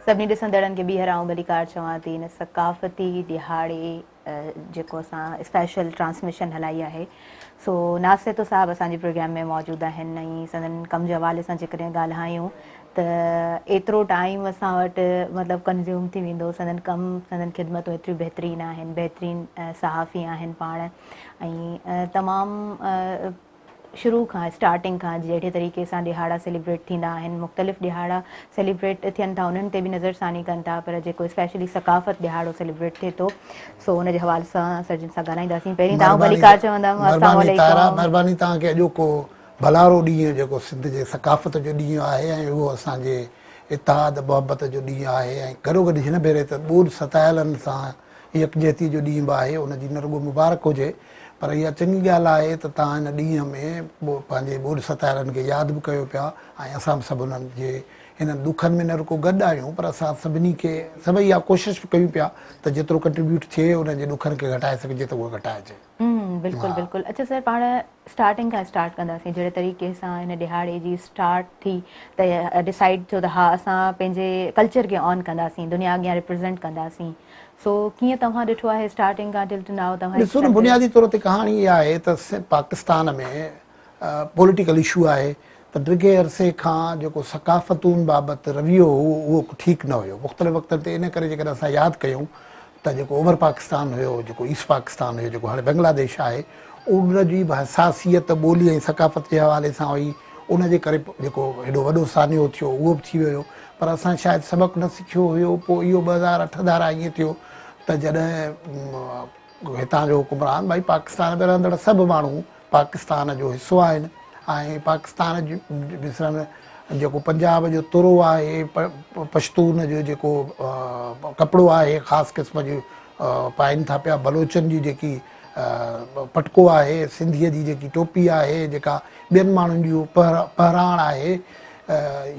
سڀني ڏسندڙن کي ٻيهر آئون ڀليڪار چوان ٿي هن ثقافتي ڏهاڙي جيڪو اسان اسپيشل ٽرانسميشن هلائي آهي سو ناز سهتو صاحب اسان جي پروگرام ۾ موجود آهن ۽ سندن ڪم جي حوالي سان جيڪڏهن ڳالهايون ته ايترو ٽائيم اسان وٽ مطلب ڪنزيوم ٿي ويندو سندن ڪم سندن خدمتون ايتريون بهترين آهن بهترين صحافي آهن پاڻ ۽ تمام شروع کان اسٽارٽنگ کان جهڙي طريقي سان ڏهاڙا سيليبريٽ ٿيندا آهن مختلف ڏهاڙا سيليبريٽ ٿين ٿا انهن تي به نظر ثاني ڪن ٿا پر جيڪو اسپيشلي ثقافت ڏهاڙو سيليبريٽ ٿئي ٿو سو ان جي حوالي سان سر جن سان ڳالهائينداسين پهرين ته آئون ڀليڪار چوندم السلام عليڪم. مهرباني توهان کي اڄوڪو ڀلارو ڏينهن جيڪو سنڌ جي ثقافت جو ڏينهن آهي ۽ اهو اسان جي اتحاد محبت جو ڏينهن آهي ۽ گڏوگڏ هن ڀيري ته ٻوڏ ستايلن سان يڪجهتي جو ڏينهن به آهي ان جي نه رڳو مبارڪ هجي پر اها چڱي ڳالهه آهي ته توهان هن ڏينهن ۾ پنهنجي ٻوڏ ستايلن کي ياد به ڪيو پيا ۽ اسان به سڀ انهن جي هنن ڏکن ۾ نه رڳو گڏ آهيون پر اسان سڀني کي سڀئي اها ڪوشش به ڪيون پيا ته جيترو ڪنٽريبيوٽ ٿئي انهن جي ڏکن کي گهٽائي سگهجي ته اهو گهٽائجي. بلڪل بلڪل اڇا سر پاڻ اسٽارٽنگ کان اسٽارٽ ڪنداسين جهڙي طريقي سان هن ڏهاڙي جي اسٽارٽ ٿي ته ڊسائيڊ ٿيو ته ها اسان پنهنجي ڪلچر کي آن ڪنداسين دنيا اڳيان ريپريزنٽ ڪنداسين سو ڪيئن توهان ڏٺو آهي اسٽارٽنگ کان ٽل ٽو now توهان ڏسو نه بنيادي طور تي ڪهاڻي اها آهي ته پاڪستان ۾ پوليٽيڪل اشو آهي ته ڊگهي عرصي کان جيڪو ثقافتون بابت رويو هو اهو ٺيڪ نه هيو مختلف وقتن تي ان ڪري جيڪڏهن اسان ياد ڪيون ته جيڪو اوڀر پاڪستان هيو جيڪو ايسٽ پاڪستان هيو جيڪو هاڻي بنگلاديش آهي ان جي به حساسيت ٻولي ۽ ثقافت جي حوالي سان هئي ان جي ڪري جيڪو هيڏو وڏو سانحو ٿيو اهو به ٿي ويو پر اسان شايد سبق نه سکيو هيو پوء اهو 2008 ڌارا ائين ٿيو ته جڏهن هتان جو حڪمران ڀائي پاڪستان ۾ رهندڙ سڀ ماڻهو پاڪستان جو حصو آهن ۽ پاڪستان مثلاً جيڪو پنجاب جو ترو آهي پشتون جو جيڪو ڪپڙو آهي خاص قسم جو پائين ٿا پيا بلوچن جي جيڪي پٽڪو آهي سنڌيء جي جيڪي ٽوپي آهي جيڪا ٻين ماڻهن جون پهراڻ آهي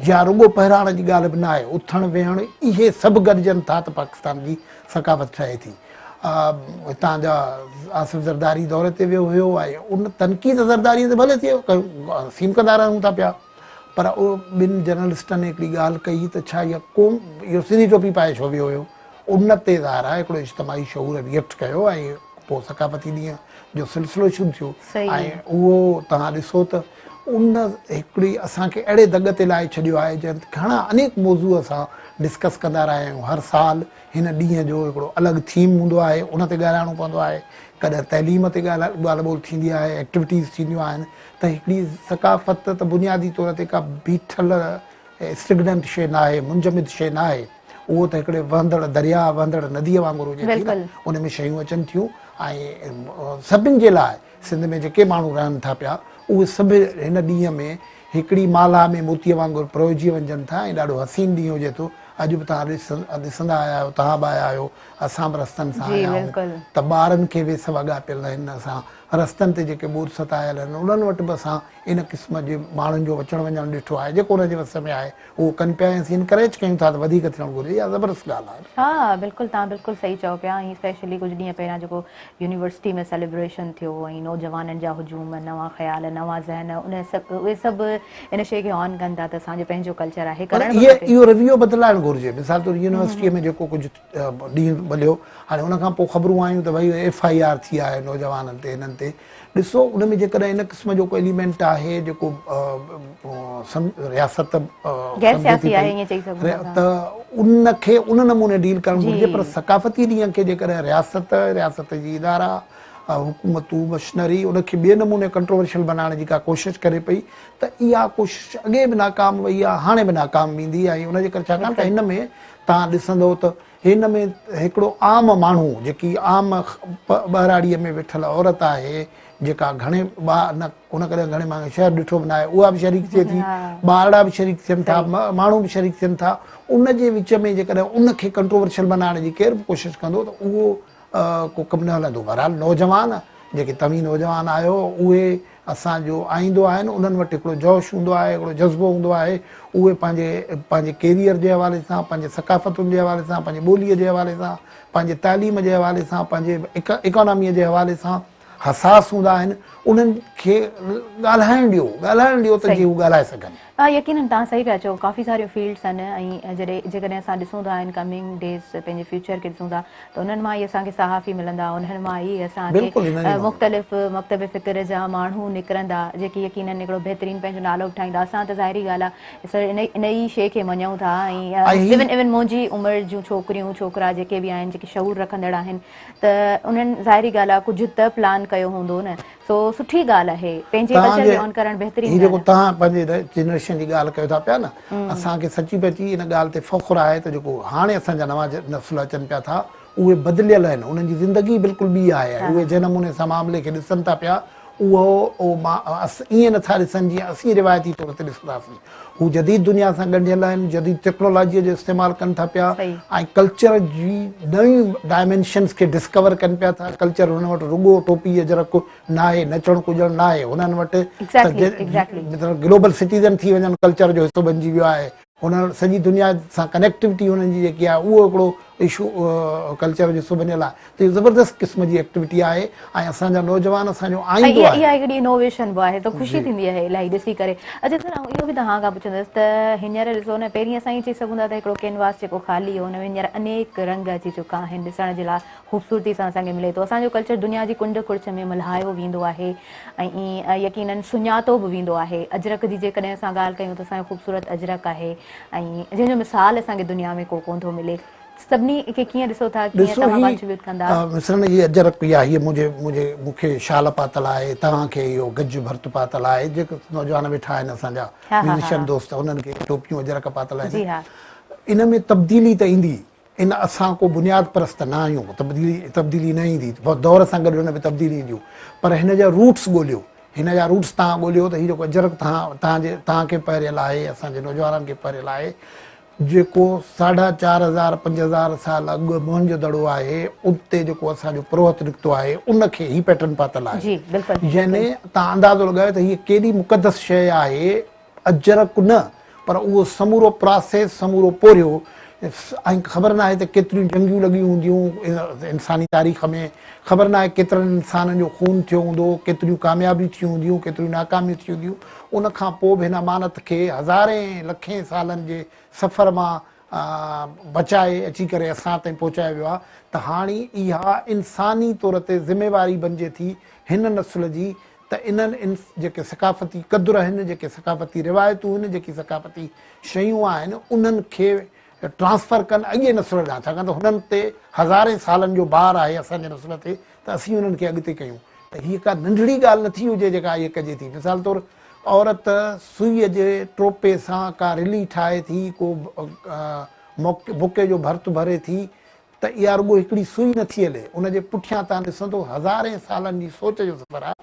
يا رڳو پهراڻ جي ڳالهه به نه آهي اٿڻ ويهڻ اهي سڀ گڏجن ٿا ته پاڪستان جي ثقافت ٺهي ٿي هتان جا آصف زرداري دوري تي ويو هيو ۽ ان تنقيد زرداري تي ڀلي ٿئي سيم ڪندا رهون ٿا پيا پر ٻن جرنلسٽن هڪڙي ڳالهه ڪئي ته ڇا اها قوم اهو سنڌي ٽوپي پائي ڇو ويو هيو ان تي ظاهر آهي هڪڙو اجتماعي شعور ريئڪٽ ڪيو ۽ پوء ثقافتي ڏينهن جو سلسلو شروع ٿيو ۽ اهو توهان ڏسو ته ان هڪڙي اسان کي اهڙي دڳ تي لائي ڇڏيو آهي جنهن گهڻا انيڪ موضوع اسان ڊسڪس ڪندا رهيا آهيون هر سال هن ڏينهن جو هڪڙو الڳ ٿيم هوندو آهي ان تي ڳالهائڻو پوندو آهي ڪڏهن تعليم تي ڳالهه ٻولهه ٿيندي آهي ايڪٽيوٽيز ٿينديون آهن ته هڪڙي ثقافت ته بنيادي طور تي ڪا بيٺل اسٽگننٽ شيء ناهي منجمد شيء ناهي اهو ته هڪڙي وهندڙ درياء وهندڙ نديء وانگر هجي ٿي نه ان ۾ شيون اچن ٿيون ۽ سڀن جي لاء سنڌ ۾ جيڪي ماڻهو رهن ٿا پيا اهي سڀ هن ڏينهن ۾ هڪڙي مالها ۾ موتيء وانگر پروئجي وڃجن ٿا ۽ ڏاڍو حسين ڏينهن هجي ٿو. اڄ به توهان ڏسندا آيا آهيو، توهان به آيا آهيو، اسان به رستن سان آيا آهيون ته ٻارن کي ويس وڳا پيل آهن، اسان رستن تي جيڪي ٻوڏ ستايل آهن انهن وٽ به اسان ان قسم جي ماڻهن جو اچڻ وڃڻ ڏٺو آهي جيڪو انهن جي وس ۾ آهي اهو ڪن پيا ۽ اسين انڪريج ڪيون ٿا ته وڌيڪ ٿيڻ گهرجي اها زبردست ڳالهه آهي. ها بلڪل توهان بلڪل صحيح چئو پيا ۽ اسپيشلي ڪجهه ڏينهن پهريان جيڪو يونيورسٽي ۾ سيليبريشن ٿيو ۽ نوجوانن جا هجوم نوان خيال نوان ذهن ان سڀ اهي سڀ ان شيء کي آن ڪن ٿا ته اسان جو پنهنجو ڪلچر آهي پر ڪرڻ به اهي کپي. اهو رويو بدلائڻ گهرجي مثال طور يونيورسٽي ۾ جيڪو ڪجهه ڏينهن مليو هاڻي ان کان پوء خبرون آيون ته ڀئي ايف I R ٿي آهي نوجوانن تي هنن تي ڏسو ان ۾ جيڪڏهن ان قسم جو ڪو ايليمينٽ آهي جيڪو رياست غير سياسي آهي ائين چئي سگهون ته ان کي ان نموني ڊيل ڪرڻ گهرجي پر ثقافتي ڏينهن کي جيڪڏهن رياست رياست جي ادارا حڪومتون مشنري ان کي ٻئي نموني ڪنٽروورشل بنائڻ جي ڪا ڪوشش ڪري پئي ته اها ڪوشش اڳي به ناڪام وئي آهي هاڻي به ناڪام ويندي ۽ ان جي ڪري ڇاڪاڻ ته هن ۾ توهان ڏسندؤ ته هن ۾ هڪڙو عام ماڻهو جيڪي عام ٻهراڙيء ۾ ويٺل عورت آهي جيڪا گهڻي نه ان ڪڏهن گهڻي ماڻهو شهر ڏٺو به ناهي اها به شريڪ ٿئي ٿي ٻارڙا به شريڪ ٿين ٿا ماڻهو به شريڪ ٿين ٿا ان جي وچ ۾ جيڪڏهن ان کي ڪنٽروورشل بنائڻ جي ڪير به ڪوشش ڪندو ته اهو ڪو ڪم نه هلندو بهرحال نوجوان جيڪي توهين نوجوان آهيو اهي اسان جو آئيندو آهن انهن وٽ هڪڙو جوش هوندو آهي هڪڙو جذبو هوندو آهي اهي پنهنجي پنهنجي ڪيريئر جي حوالي سان پنهنجي ثقافتن جي حوالي سان پنهنجي ٻوليء جي حوالي سان پنهنجي تعليم جي حوالي سان پنهنجي اڪاناميء جي حوالي سان حساس هوندا آهن انهن کي ڳالهائڻ ڏيو ڳالهائڻ ڏيو ته جيئن هو ڳالهائي سگهن. ها يقينن توهان صحيح پيا چئو ڪافي ساريون فيلڊس آهن ۽ جڏهن جيڪڏهن اسان ڏسون ٿا ان ڪمنگ ڊيز پنهنجي فيوچر کي ڏسون ٿا ته انهن مان ئي اسان کي صحافي ملندا، انهن مان ئي اسان کي مختلف مڪتب فڪر جا ماڻهو نڪرندا، جيڪي يقينن هڪڙو بهترين پنهنجو نالو به ٺاهيندا. اسان ته ظاهري ڳالهه آهي سر ان ئي شيء کي مڃون ٿا ۽ ايون ايون منهنجي عمر جون ڇوڪريون ڇوڪرا جيڪي به آهن جيڪي شعور رکندڙ آهن ته انهن ظاهري ڳالهه آهي ڪجهه ته پلان ڪيو هوندو نه سو سٺي ڳالهه آهي پنهنجي ڪلچر کي آن ڪرڻ بهترين ڳالهه آهي. هي جيڪو توهان پنهنجي جنريشن جي ڳالهه ڪيو ٿا پيا نه اسان کي سچي پچي ان ڳالهه تي فخر آهي ته جيڪو هاڻي اسان جا نوان نسل اچن پيا ٿا اهي بدليل آهن انهن جي زندگي بلڪل ٻي آهي اهي جنهن نموني سان معاملي کي ڏسن ٿا پيا اهو ائين نٿا ڏسن جيئن اسين روايتي طور تي ڏسنداسين هو جديد دنيا سان ڳنڍيل آهن، جديد ٽيڪنالاجيء جو استعمال ڪن ٿا پيا ۽ ڪلچر جي نئين ڊائمينشنز کي ڊسڪور ڪن پيا ٿا. ڪلچر هنن وٽ رڳو ٽوپي اجرڪ ناهي، نچڻ ڪجڻ ناهي، هنن وٽ ته گلوبل سٽيزن ٿي وڃڻ ڪلچر جو حصو بنجي ويو آهي. هنن وٽ سڄي دنيا سان ڪنيڪٽيوٽي هنن جي جيڪي آهي اهو هڪڙو اشو ڪلچر جو حصو بنيل آهي ته اهو زبردست قسم جي ايڪٽيوٽي آهي ۽ اسان جا نوجوان اسان جو آئيندو آهي. اها هڪڙي انوويشن به آهي ته خوشي ٿيندي آهي الاهي ڏسي ڪري. اڇا سر آئون اهو به توهان کان پڇندس ته هينئر ڏسو نه پهرين اسان ائين چئي سگهون ٿا ته هڪڙو ڪينواس جيڪو خالي هو ان ۾ هينئر انيڪ رنگ اچي چڪا آهن ڏسڻ جي لاء خوبصورتي سان اسان کي ملي ٿو اسان جو ڪلچر دنيا جي ڪنڊ ڪڙڇ ۾ ملهايو ويندو آهي ۽ يقينن سڃاتو به ويندو آهي اجرڪ جي جيڪڏهن اسان ڳالهه ڪيون ته اسان جو خوبصورت اجرڪ آهي ۽ جنهن جو مثال اسان کي دنيا ۾ ڪو ڪونه ٿو ملي. سڀني کي ڪيئن ڏسو ٿا، ڪيئن ڏسو توهان هي ڪنٽريبيوٽ ڪندا؟ مثلاً هي اجرڪ يا هيء منهنجي منهنجي مون کي شال پاتل آهي، توهان کي اهو گج ڀرت پاتل آهي، جيڪي نوجوان ويٺا آهن اسان جا ها ها ميوزيشن ها دوست انهن کي ٽوپيون اجرڪ پاتل آهن. جي ها. ان ۾ تبديلي ته ايندي، ان اسان ڪو بنياد پرست نه آهيون، تبديلي تبديلي نه ايندي، دور سان گڏ ان ۾ تبديلي اينديون، پر هن جا روٽس ڳوليو، هن جا روٽس توهان ڳوليو ته هي جيڪو اجرڪ توهان توهان جي توهان کي پهريل آهي، اسان جي نوجوانن کي پهريل آهي، جيڪو ساڍا 4000 5000 سال اڳ موهن جو دڙو آهي اتي جيڪو اسان جو پروهت نڪتو آهي ان کي هي پيٽرن پاتل آهي. جي بلڪل. يعني توهان اندازو لڳايو ته هيء ڪيڏي مقدس شيء آهي اجرڪ نه پر اهو سمورو پراسيس سمورو پورهيو ۽ خبر ناهي ته ڪيتريون جنگيون لڳيون هونديون انساني تاريخ ۾ خبر ناهي ڪيترن انسانن جو خون ٿيو هوندو ڪيتريون ڪاميابيون ٿيون هونديون ڪيتريون ناڪاميون ٿيون هونديون ان کان پوء به هن امانت کي هزارين لکين سالن جي سفر مان بچائي اچي ڪري اسان تائين پهچايو ويو آهي ته هاڻي اها انساني طور تي ذميواري بنجي ٿي هن نسل جي ته انهن جيڪي ثقافتي قدر آهن، جيڪي ثقافتي روايتون آهن، جيڪي ثقافتي شيون آهن انهن کي ٽرانسفر ڪن اڳئين نسل ڏانهن ڇاڪاڻ ته هنن تي هزارين سالن جو بار آهي اسان جي نسل تي ته اسين انهن کي اڳتي ڪيون ته هيء ڪا ننڍڙي ڳالهه نٿي هجي جيڪا هيء ڪجي ٿي. مثال طور عورت سوئيء جي ٽوپي سان ڪا رلي ٺاهي ٿي، ڪو موڪي جو ڀرت ڀري ٿي ته اها رڳو هڪڙي سوئي نٿي هلي، ان جي پٺيان توهان ڏسندو هزارين سالن جي سوچ جو سفر آهي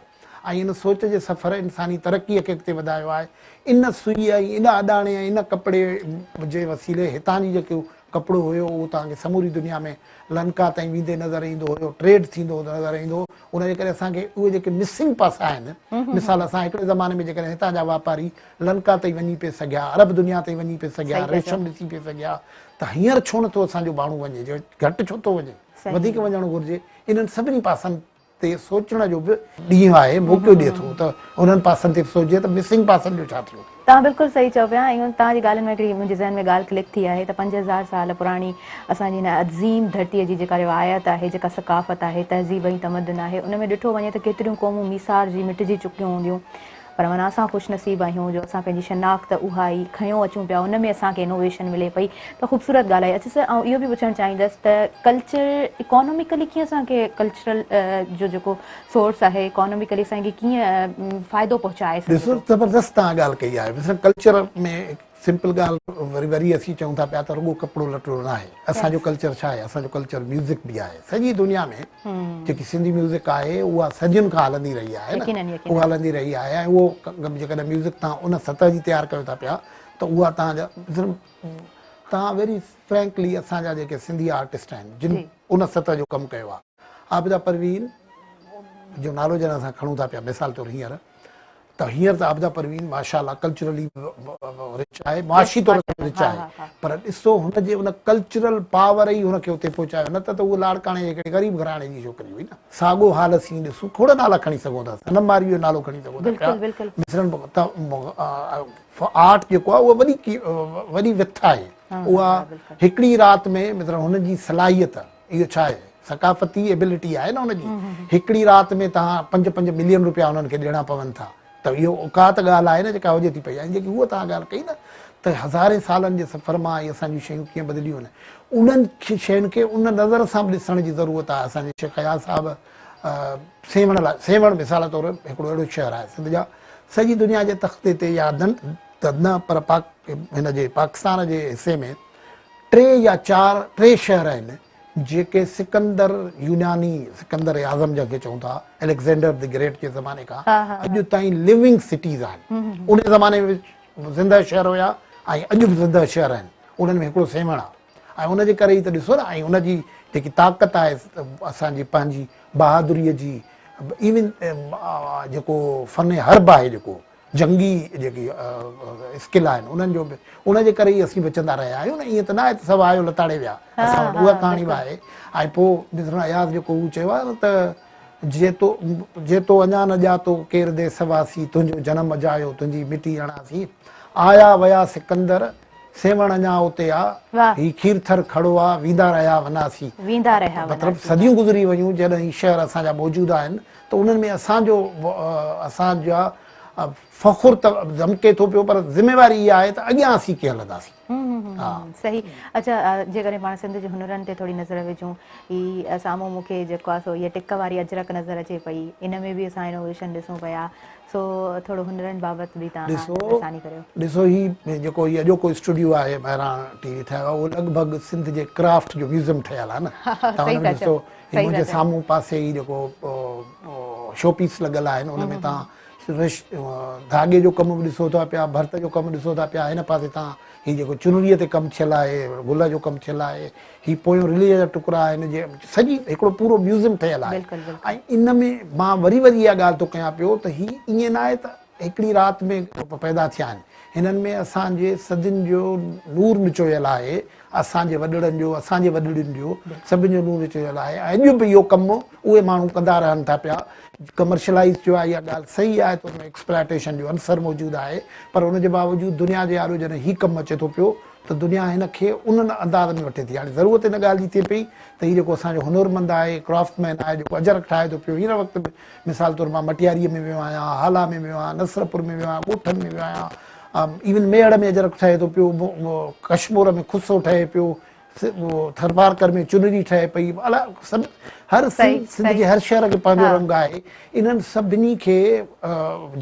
۽ ان سوچ جي سفر انساني ترقيء کي اڳتي وڌايو آهي. ان سوئي ۽ ان آڏاڻي ۽ ان ڪپڙي جي وسيلي هتان جي جيڪو ڪپڙو هيو اهو توهان کي سموري دنيا ۾ لنڪا تائين ويندي نظر ايندو هيو، ٽريڊ ٿيندو نظر ايندو هو، ان جي ڪري اسان کي اهي جيڪي مسنگ پاسا آهن، مثال اسان هڪڙي زماني ۾ جيڪڏهن هتان جا واپاري لنڪا تائين وڃي پئي سگهيا، عرب دنيا تائين وڃي پئي سگهيا، ريشم ڏسي پئي سگهيا ته هينئر ڇو نٿو اسان جو ماڻهو وڃي، گهٽ ڇو ٿو وڃي، وڌيڪ وڃڻ گهرجي، انهن سڀني پاسن تي سوچڻ جو به ڏينهن آهي، موقعو ڏئي ٿو ته انهن پاسن تي به سوچجي ته مسنگ پاسن جو ڇا ٿيو. توهان بلڪل صحيح چئو پيا ۽ توهان جي ڳالهين مان هڪڙي منهنجي ذهن ۾ ڳالهه ڪلڪ ٿي آهي ته 5000 سال پراڻي اسان جي هن عظيم ڌرتيء جي جيڪا روايت آهي، جيڪا ثقافت آهي، تهذيب ۽ تمدن آهي، ان ۾ ڏٺو وڃي ته ڪيتريون قومون ميسارجي مٽجي چڪيون هونديون پر معنيٰ اسان خوش نصيب آهيون جو اسان پنهنجي شناخت اها ئي کنيو اچون پيا ان ۾ اسان کي انوويشن ملي پئي ته خوبصورت ڳالهه آهي اڇا سر آئون اهو به پڇڻ چاهيندس ته ڪلچر اڪانوميڪلي ڪيئن اسان کي ڪلچرل جو جيڪو سورس آهي اڪانوميڪلي اسان کي ڪيئن فائدو پهچائي سگهي ڏسو زبردست توهان ڳالهه ڪئي آهي مثلا ڪلچر ۾ سمپل ڳالهه وري وري اسين چئون ٿا پيا ته رڳو ڪپڙو لٽو ناهي اسان جو ڪلچر ڇا آهي اسان جو ڪلچر ميوزڪ به آهي سڄي دنيا ۾ جيڪي سنڌي ميوزڪ آهي اها صدين کان هلندي رهي آهي نه اها هلندي رهي آهي ۽ اهو جيڪڏهن ميوزڪ توهان ان سطح جي تيار ڪيو ٿا پيا ته اها توهان جا توهان ويري فرينڪلي اسان جا جيڪي سنڌي آرٽسٽ آهن جن ان سطح جو ڪم ڪيو آهي عابده پروين جو نالو جڏهن اسان کڻون ٿا پيا مثال طور هينئر ته هينئر ته عابده پروين ماشاء الله ڪلچرلي رچ آهي معاشي طور تي رچ آهي پر ڏسو هن جي ان ڪلچرل پاور ئي هن کي اتي پهچايو نه ته ته هوء لاڙڪاڻي جي هڪڙي غريب گهراڻي جي ڇوڪري هئي نه ساڳو حال اسين ڏسون کوڙ نالا کڻي سگهون ٿا صنم مارئي جو نالو کڻي سگهون ٿا پيا مثلاً ته آرٽ جيڪو آهي اها وڏي وڏي وٿ آهي اها هڪڙي رات ۾ مثلاً هن جي صلاحيت اهو ڇا آهي؟ ثقافتي ايبلٽي آهي نه ان جي. هڪڙي رات ۾ توهان پنج پنج ملين روپيا انهن کي ڏيڻا پون ٿا ته اهو ڪا ته ڳالهه آهي نه جيڪا هجي ٿي پئي ۽ جيڪي هوء توهان ڳالهه ڪئي نه ته هزارين سالن جي سفر مان اهي اسان جون شيون ڪيئن بدليون آهن انهن شين کي ان نظر سان به ڏسڻ جي ضرورت آهي اسان جي شيخ اياز صاحب سيوهڻ لاء سيوهڻ مثال طور هڪڙو اهڙو شهر آهي سنڌ جا سڄي دنيا جي تختي تي يا ته نه پر پاڪ هن جي پاڪستان جي حصي ۾ ٽي يا چار ٽي شهر آهن جيڪي سڪندر يوناني سڪندر اعظم جنهن کي چئون ٿا اليگزينڊر the great جي زماني کان اڄ تائين لونگ سٽيز آهن ان زماني ۾ زنده شهر هيا ۽ اڄ به زنده شهر آهن انهن ۾ هڪڙو سيوهڻ آهي ۽ ان جي ڪري ئي ته ڏسو نه ۽ ان جي جيڪي طاقت آهي اسان جي پنهنجي بهادري جي ايون جيڪو فن حرب آهي جيڪو جنگي جيڪي اسڪل آهن انهن جو به ان جي ڪري ئي اسين بچندا رهيا آهيون نه ائين ته نه آهي ته سڀ آيو لتاڙي ويا اسان وٽ اها ڪهاڻي به آهي ۽ پوء مثلاً اياز جيڪو هو چيو آهي نه ته جيتو جيتو اڃا نه ڄاتو ڪير ديس واسي تنهنجو جنم اجايو تنهنجي مٽي اڻاسي آيا ويا سڪندر سيوهڻ اڃا اتي آ هي کيرٿر کڙو آ ويندا رهيا وناسي ويندا رهيا مطلب صديون گذري ويون جڏهن هي شهر اسان جا موجود آهن ته انهن ۾ اسان جو اسان جا فخر ته ڌمڪي ٿو پيو پر ذميواري اها آهي ته اڳيان اسين ڪيئن هلنداسين. صحيح اڇا جيڪڏهن پاڻ سنڌ جي هنرن تي ٿوري نظر وجهون هي سامهون مون کي جيڪو آهي سو هيء ٽڪ واري اجرڪ نظر اچي پئي ان ۾ به اسان انوويشن ڏسون پيا سو ٿورو هنرن بابت به توهان نظرثاني ڪريو. ڏسو هي جيڪو هي اڄوڪو اسٽوڊيو آهي مهراڻ ٽي وي ٺاهيو آهي اهو لڳ ڀڳ سنڌ جي ڪرافٽ جو ميوزيم ٺهيل آهي نه توهان ان ۾ ڏسو هي منهنجي سامهون پاسي ئي جيڪو شو پيس لڳل آهن ان ۾ توهان ڌاڳي جو ڪم به ڏسو ٿا پيا ڀرت جو ڪم ڏسو ٿا پيا هن پاسي توهان هي جيڪو چنريء تي ڪم ٿيل آهي گل جو ڪم ٿيل آهي هي پويون رليء جا ٽڪرا آهن جي سڄي هڪڙو پورو ميوزيم ٺهيل آهي ۽ ان ۾ مان وري وري اها ڳالهه ٿو ڪيان پيو ته هي ائين نه آهي ته هڪڙي رات ۾ پيدا ٿيا آهن هنن ۾ اسان جي صدين جو نور نچويل آهي اسان جي وڏڙن جو، اسان جي وڏڙين جو، سڀن جو نور نچويل آهي ۽ اڄ به اهو ڪم اهي ماڻهو ڪندا رهن ٿا پيا. ڪمرشلائيز ٿيو آهي اها ڳالهه صحيح آهي ته ان ۾ ايڪسپلائٽيشن جو عنصر موجود آهي پر ان جي باوجود دنيا جي آڏو جڏهن هي ڪم اچي ٿو پيو ته دنيا هن کي ان انداز ۾ وٺي ٿي. هاڻي ضرورت ان ڳالهه جي ٿئي پئي ته هي جيڪو اسان جو هنرمند آهي، ڪرافٽ مين آهي، جيڪو اجرڪ ٺاهي ٿو پيو، هينئر وقت به مثال طور مان مٽياريء ۾ ويو آهيان، هالا ۾ ويو آهيان، نصرپور ۾ ويو آهيان، ڳوٺن ۾ ويو آهيان، ايون ميهڙ ۾ اجرڪ ٺهي ٿو پيو، ڪشمور ۾ کسو ٺهي پيو، ٿرپارڪر ۾ چنري ٺهي پئي، الاء سڀ هر سنڌ جي هر شهر کي پنهنجو رنگ آهي، انهن سڀني کي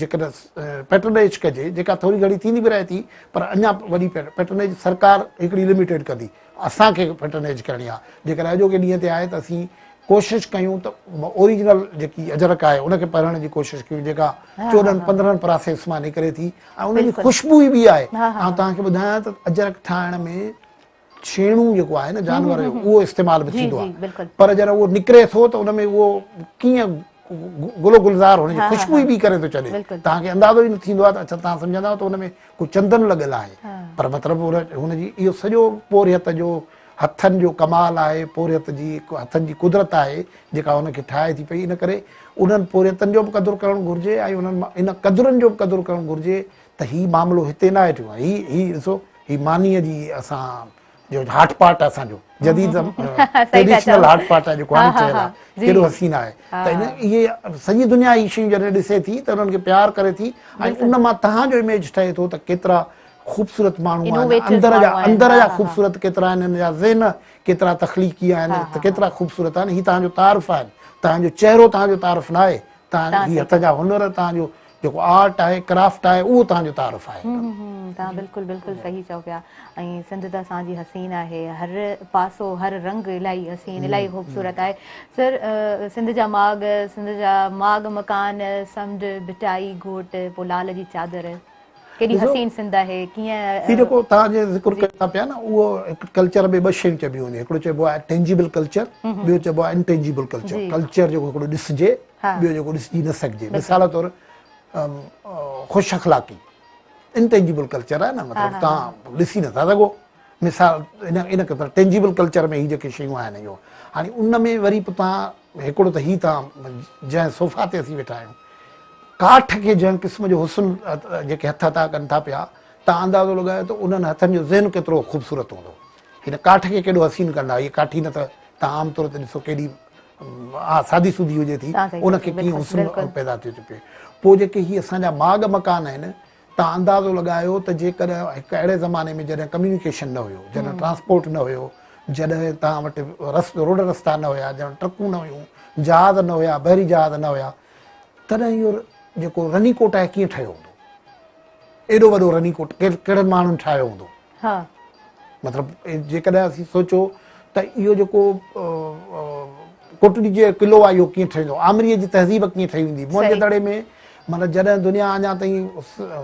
جيڪڏهن پيٽرنيج ڪجي، جيڪا ٿوري گهڻي ٿيندي به رهي ٿي، پر اڃا وڏي پيٽرنيج سرڪار هڪڙي لميٽيڊ ڪندي، اسان کي پيٽرنيج ڪرڻي آهي، جيڪڏهن اڄوڪي ڏينهن تي آهي ته اسين ڪوشش ڪيون ته اوريجنل جيڪي اجرڪ آهي ان کي پهرڻ جي ڪوشش ڪيون جيڪا 14 15 پراسيس مان نڪري ٿي ۽ ان جي خوشبو ئي ٻي آهي. آئون توهان کي ٻڌايان ته اجرڪ ٺاهڻ ۾ ڇيڻو جيڪو آهي نه جانور جو اهو استعمال به ٿيندو آهي پر جڏهن اهو نڪري ٿو ته ان ۾ اهو ڪيئن گل و گلزار هن جي خوشبو ئي ٻي ڪري ٿو ڇڏي. توهان کي اندازو ئي نه ٿيندو آهي ته اڇا توهان سمجهندا آهيو ته ان ۾ ڪو چندن لڳل آهي پر مطلب هن جي اهو سڄو پورهيت جو هٿن جو ڪمال آهي، پورهيت جي هٿن جي قدرت آهي جيڪا هن کي ٺاهي ٿي پئي. ان ڪري انهن پورهيتن جو به قدر ڪرڻ گهرجي ۽ انهن ان قدرن جو به قدر ڪرڻ گهرجي ته هي معاملو هتي ناهي ٿيو. هي هي ڏسو هي مانيء جي اسان جو هاٽ پاٽ اسان جو جديد ٽريڊيشنل هاٽ پاٽ آهي جيڪو هاڻي ٺهيل آهي ڪيڏو حسين آهي ته ان اهي سڄي دنيا هي شيون جڏهن ڏسي ٿي ته انهن کي پيار ڪري ٿي ۽ ان مان توهان جو اميج ٺهي ٿو ته ڪيترا خوبصورت ماڻهو آهن اندر جا اندر جا خوبصورت ڪيترا آهن ان جا ذهن ڪيترا تخليقي آهن ته ڪيترا خوبصورت آهن هي توهان جو تعارف آهن توهان جو چهرو توهان جو تعارف نه آهي توهان هي هٿ جا هنر توهان جو جيڪو آرٽ آهي ڪرافٽ آهي اهو توهان جو تعارف آهي. توهان بلڪل بلڪل صحيح چئو پيا ۽ سنڌ ته اسان جي حسين آهي هر پاسو هر رنگ الاهي حسين الاهي خوبصورت آهي سر سنڌ جا ماڳ سنڌ جا ماڳ مڪان سمنڊ ڀٽائي گهوٽ پوء لال جي چادر ڪيڏي حسين سنڌ آهي ڪيئن هي جيڪو توهان جي ذڪر ڪيو ٿا پيا نه اهو هڪ ڪلچر ۾ ٻه شيون چئبيون هونديون هڪڙو چئبو آهي ٽينجيبل ڪلچر ٻيو چئبو آهي انٽينجيبل ڪلچر ڪلچر جيڪو هڪڙو ڏسجي ٻيو جيڪو ڏسجي نه سگهجي مثال طور خوش اخلاقي انٽينجيبل ڪلچر آهي نه مطلب توهان ڏسي نٿا سگهو مثال ان ان پر ٽينجيبل ڪلچر ۾ هي جيڪي شيون آهن اهو هاڻي ان ۾ وري پوء توهان هڪڙو ته هي توهان جنهن صوفا تي اسين ويٺا آهيون ڪاٺ کي جنهن قسم جو حسن جيڪي هٿ عطا ڪن ٿا پيا توهان اندازو لڳايو ته انهن هٿن جو ذهن ڪيترو خوبصورت هوندو هن ڪاٺ کي ڪيڏو حسين ڪندا هي ڪاٺي نه ته توهان عام طور تي ڏسو ڪيڏي اها سادي سودي هجي ٿي ان کي ڪيئن حسن پيدا ٿيو ٿو پئي. پوء جيڪي هي اسان جا ماڳ مڪان آهن توهان اندازو لڳايو ته جيڪڏهن هڪ اهڙي زماني ۾ جڏهن ڪميونيڪيشن نه هيو، جڏهن ٽرانسپورٽ نه هيو، جڏهن توهان وٽ روڊ رستا نه هيا، جڏهن ٽرڪون نه هيون، جهاز نه هيا، بحري جهاز نه هيا، تڏهن اهو جيڪو رني ڪوٽ آهي ڪيئن ٺهيو هوندو؟ ايڏو وڏو رني ڪوٽ ڪهڙن ماڻهن ٺاهيو هوندو؟ مطلب جيڪڏهن اسين سوچو ته اهو جيڪو ڪوٽڙي جو قلعو آهي اهو ڪيئن ٺهندو، آمريء جي تهذيب ڪيئن ٺهي ويندي، موهن جي دڙي ۾ معنيٰ جڏهن دنيا اڃا تائين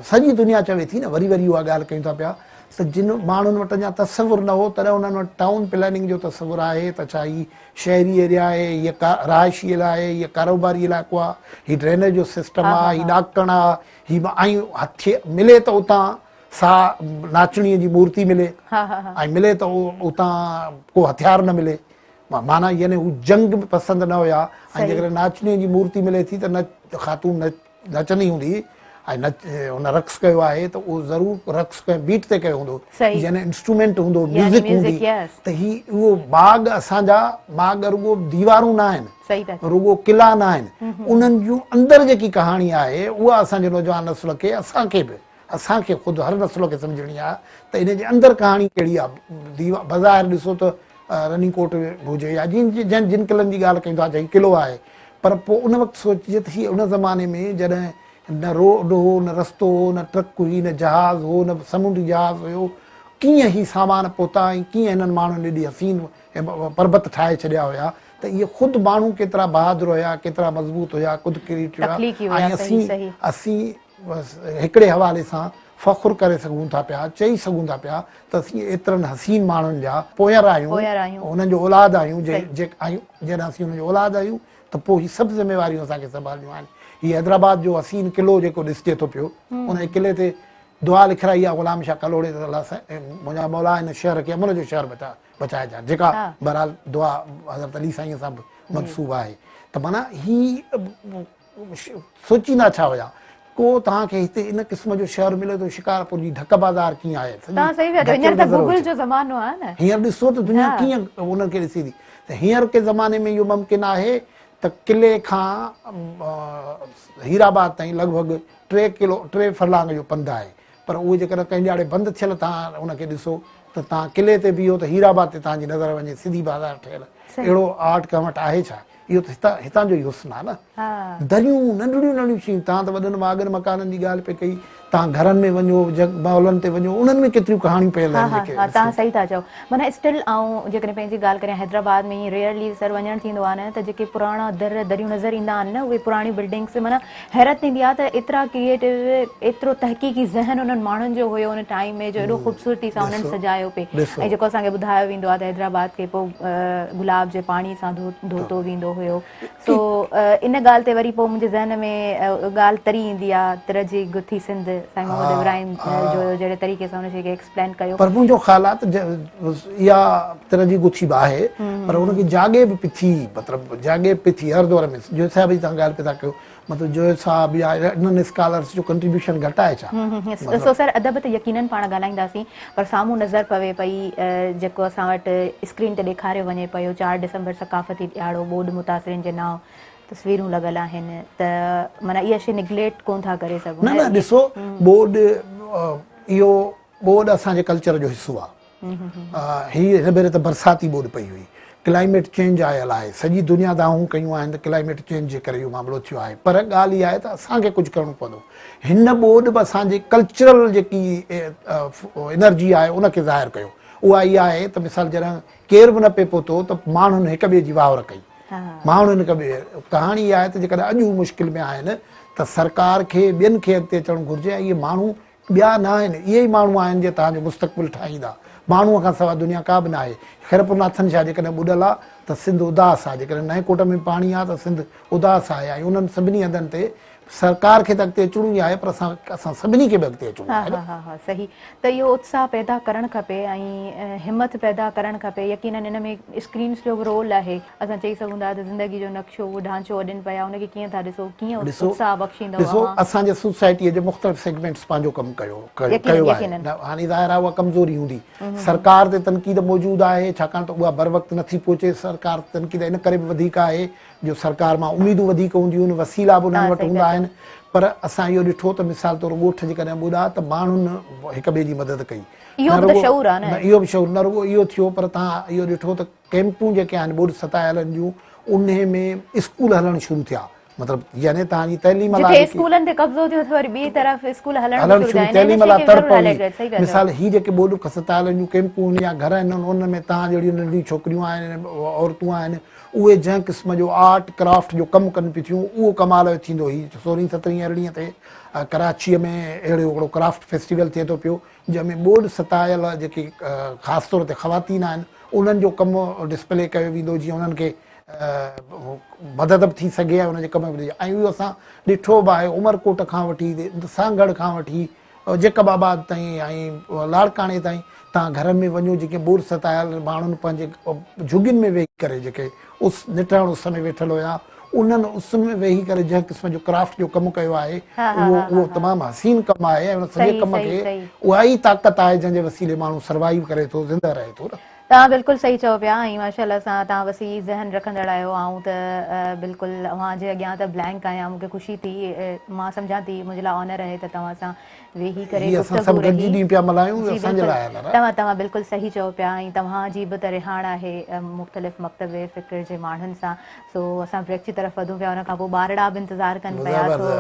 سڄي دنيا چوي ٿي نه وري وري اها ڳالهه ڪيون ٿا پيا ته جن ماڻهن وٽ اڃا تصور نه هو تڏهن انهن وٽ ٽائون پلاننگ جو تصور آهي ته ڇا هي شهري ايريا آهي، هيء رهائشي علائقو آهي، هيء ڪاروباري علائقو آهي، هي ڊرينيج جو سسٽم آهي، هي ڏاڪڻ آهي، هي ۽ هٿي ملي ته اتان سا ناچڻيء جي مورتي ملي ۽ ملي ته اتان ڪو هٿيار نه ملي معنيٰ يعني هو جنگ به پسند نه هيا ۽ جيڪڏهن ناچڻيء جي مورتي ملي ٿي ته نه خاتون نچندي هوندي ۽ نه هن رقص ڪيو آهي ته اهو ضرور رقص ڪنهن بيٽ تي ڪيو هوندو يعني انسٽرومينٽ هوندو ميوزڪ هوندي ته هي اهو ماڳ اسان جا ماڳ رڳو ديوارون نه آهن رڳو قلعا نه آهن انهن جون اندر جيڪي ڪهاڻي آهي اها اسان جي نوجوان نسل کي اسان کي به اسان کي خود هر نسل کي سمجهڻي آهي ته ان جي اندر ڪهاڻي ڪهڙي آهي. بظاهر ڏسو ته رني ڪوٽ هجي يا جن جن جن قلعن جي ڳالهه ڪيون ٿا هي قلعو آهي پر پوء ان وقت سوچجي ته هي ان زماني ۾ جڏهن نه روڊ هو نه رستو هو نه ٽرڪ هئي نه جهاز هو نه سمنڊي جهاز هيو ڪيئن هي سامان پهتا ۽ ڪيئن هنن ماڻهن ايڏي حسين پربت ٺاهي ڇڏيا هيا ته اهي خود ماڻهو ڪيترا بهادر هيا ڪيترا مضبوط هيا خود ڪريٽ هيا ۽ اسين اسين هڪڙي حوالي سان فخر ڪري سگهون ٿا پيا، چئي سگهون ٿا پيا ته اسين ايترن حسين ماڻهن جا پوئر آهيون، انهن جو اولاد آهيون، جڏهن اسين انهن جو اولاد آهيون ته پوء هي سڀ ذميواريون اسان کي سنڀالڻيون آهن. هي حيدرآباد جو حسين قلعو جيڪو ڏسجي ٿو پيو، ان قلعي تي دعا لکرائي آهي غلام شاهه ڪلهوڙي ته الله سائين منهنجا مولا هن شهر کي امن جو شهر بچائجان، جيڪا بهرحال دعا حضرت علي سائين سان به منسوب آهي ته معنيٰ هي سوچيندا ڇا هيا؟ ڪو توهان کي هتي ان قسم جو شهر ملي ٿو شڪارپور جي ڍڪ بازار ڪيئن آهي؟ توهان صحيح پيا چئو هينئر ته گوگل جو زمانو آهي نه. هينئر ڏسو ته دنيا ڪيئن انهن کي ڏسي ٿي ته هينئر ڪي زماني ۾ اهو ممڪن آهي ته قلعي کان هيرآباد تائين لڳ ڀڳ ٽي ڪلو ٽي فرلانگ جو پنڌ آهي پر اهو جيڪڏهن ڪنهن ڏهاڙي بند ٿيل توهان ان کي ڏسو ته توهان قلعي تي بيهو ته هيرآباد تي توهان جي نظر وڃي سڌي بازار ٺهيل اهڙو آرٽ ڪنهن وٽ آهي ڇا؟ اهو ته هتان جو ئي حسن آهي نه. دريون، ننڍڙيون ننڍڙيون شيون، توهان ته وڏن ماڳن مڪانن جي ڳالهه پئي ڪئي توهان گهرن ۾ وڃو، محلن تي وڃو، انهن ۾ ڪيتريون ڪهاڻيون پيل آهن جيڪي. ها توهان صحيح ٿا چئو. معنيٰ اسٽل آئون جيڪڏهن پنهنجي ڳالهه ڪريان حيدرآباد ۾ ائين ريئرلي سر وڃڻ ٿيندو آهي نه ته جيڪي پراڻا در دريون نظر ايندا آهن نه اهي پراڻيون بلڊنگس معنيٰ حيرت ٿيندي آهي ته ايترا ڪريئيٽو ايترو تحقيقي ذهن انهن ماڻهن جو هيو ان ٽائيم ۾ جو ايڏو خوبصورتي سان انهن سجايو پئي ۽ جيڪو اسان کي ٻڌايو ويندو آهي ته حيدرآباد کي پوء گلاب جي پاڻي سان ڌوتو ويندو هيو سو ان ڳالهه تي وري پوء منهنجي ذهن ۾ ڳالهه تري ايندي آ تر جي گٿي سنڌ سائين محمد ابراهيم جويو جهڙي طريقي سان ان شي کي ايڪسپلين ڪيو. پر منهنجو خيال آ ته اها تر جي گٿي به آهي پر ان کي جاڳي به پٿي مطلب جاڳي به پٿي هر دور ۾ جويو صاحب جي توهان ڳالهه پئي ٿا ڪيو مطلب جويو صاحب يا انهن اسڪالرس جو ڪنٽريبيوشن گهٽ آهي ڇا؟ سو سر ادب تي يقينن پاڻ ڳالهائينداسين پر سامهون نظر پوي پئي جيڪو اسان وٽ اسڪرين تي ڏيکاريو وڃي پيو چار ڊسمبر ثقافتي ڏهاڙو ٻوڏ متاثرين جي نانء تصويرون لڳل آهن ته معنيٰ اها شي نگليڪٽ ڪون ٿا ڪري سگهون. نه نه ڏسو ٻوڏ اهو ٻوڏ اسان جي ڪلچر جو حصو آهي. هي هن ڀيري ته برساتي ٻوڏ پئي هئي. ڪلائميٽ چينج آيل آهي. سڄي دنيا دانهون ڪيون آهن ته ڪلائميٽ چينج جي ڪري اهو معاملو ٿيو آهي. پر ڳالهه اها آهي ته اسان کي ڪجهه ڪرڻو پوندو. هن ٻوڏ به اسان جي ڪلچرل جيڪي انرجي آهي ان کي ظاهر ڪيو. اها اها آهي ته مثال جڏهن ڪير به نه پئي پهتو ته ماڻهن هڪ ٻئي جي واهر ڪئي. ماڻهن هڪ ٻئي ڪهاڻي اها آهي ته جيڪڏهن اڄ هو مشڪل ۾ آهن ته سرڪار کي ٻين کي اڳتي اچڻ گهرجي ۽ اهي ماڻهو ٻيا نه آهن، اهي ئي ماڻهو آهن جي توهان جو مستقبل ٺاهيندا. ماڻهوء کان سواء دنيا ڪا به ناهي. خيرپور ناٿن شاهه جيڪڏهن ٻڏل آ ته سنڌ اداس آ، جيڪڏهن نئين ڪوٽ ۾ پاڻي آ ته سنڌ اداس آهي ۽ انهن سڀني هنڌن تي سرڪار کي ته اڳتي اچڻو ئي آهي پر اسان اسان سڀني کي به اڳتي اچڻو آهي نه. ها ها ها صحيح ته اهو اتساهه پيدا ڪرڻ کپي ۽ همٿ پيدا ڪرڻ کپي يقينن ان ۾ اسڪرينس جو به رول آهي. اسان چئي سگهون ٿا ته زندگي جو نقشو اهو ڍانچو اڏين پيا ان کي ڪيئن ٿا ڏسو ڪيئن اتساهه بخشيندؤ ڏسو اسان جي سوسائٽيء جي مختلف سيگمينٽس پنهنجو ڪم ڪيو ڪيو آهي هاڻي ظاهر آهي اها ڪمزوري هوندي سرڪار تي تنقيد موجود آهي ڇاڪاڻ ته اها بروقت نٿي پهچي سرڪار تي تنقيد ان ڪري به وڌيڪ آهي جو سرڪار مان اميدون وڌيڪ هونديون آهن وسيلا به انهن وٽ هوندا آهن پر اسان اهو ڏٺو ته مثال طور ڳوٺ جيڪڏهن ٻڏا ته ماڻهن هڪ ٻئي جي مدد ڪئي اهو به ته شعور آهي نه اهو به شعور نه رڳو اهو ٿيو پر توهان اهو ڏٺو ته ڪئمپون جيڪي آهن ٻوڏ ستايلن جون انهي ۾ اسڪول هلڻ شروع ٿيا مطلب يعني توهان جي تعليم لاء جتي اسڪولن تي قبضو ٿيو ته وري ٻي طرف اسڪول هلڻ شروع ٿيا تعليم لاء تڙ پوي مثال هي جيڪي ٻوڏ ستايلن جون ڪئمپون يا گهر آهن انهن ۾ توهان جهڙيون ننڍڙيون ڇوڪريون آهن عورتون آهن اهي جنهن قسم جو آرٽ ڪرافٽ جو ڪم ڪن پيون ٿيون اهو ڪمال جو ٿيندو هي سورهين سترهين ارڙهين تي ڪراچيء ۾ اهڙو هڪڙو ڪرافٽ فيسٽيول ٿئي ٿو پيو جنهن ۾ ٻوڏ ستايل جيڪي خاص طور تي خواتين آهن انهن جو ڪم ڊسپلي ڪيو ويندو جيئن انهن کي مدد به ٿي سگهي ۽ انهن جي ڪم ۽ اهو اسان ڏٺو به آهي عمرڪوٽ کان وٺي سانگهڙ کان وٺي جيڪب آباد تائين ۽ لاڙڪاڻي تائين توهان گهرن ۾ وڃو جيڪي ٻوڏ ستايل ماڻهن پنهنجي جهڳين ۾ ويهي ڪري جيڪي اس نٽهڻ اس ۾ ويٺل هيا انهن اس ۾ ويهي ڪري جنهن قسم جو ڪرافٽ جو ڪم ڪيو آهي اهو اهو تمام حسين ڪم آهي ۽ ان سڄي ڪم کي اها ئي طاقت آهي جنهن جي وسيلي ماڻهو سروائيو ڪري ٿو زنده رهي ٿو نه. توهان بلڪل صحيح چئو پيا ۽ ماشاء الله سان توهان وسيع ذهن رکندڙ آهيو آئون ته بلڪل اوهان جي اڳيان ته بلينڪ آهيان مون کي خوشي ٿي مان سمجهان ٿي منهنجي لاء آنر آهي ته توهان سان ويهي ڪري هي اسان سڀ گڏجي ڏينهن پيا ملهايون اهو اسان جي لاء آهي نه. توهان توهان بلڪل صحيح چئو پيا ۽ توهان جي به ته رهاڻ آهي مختلف مڪتب فڪر جي ماڻهن سان سو اسان بريڪ جي طرف وڌون پيا ان کان پوء ٻارڙا به انتظار ڪن پيا سو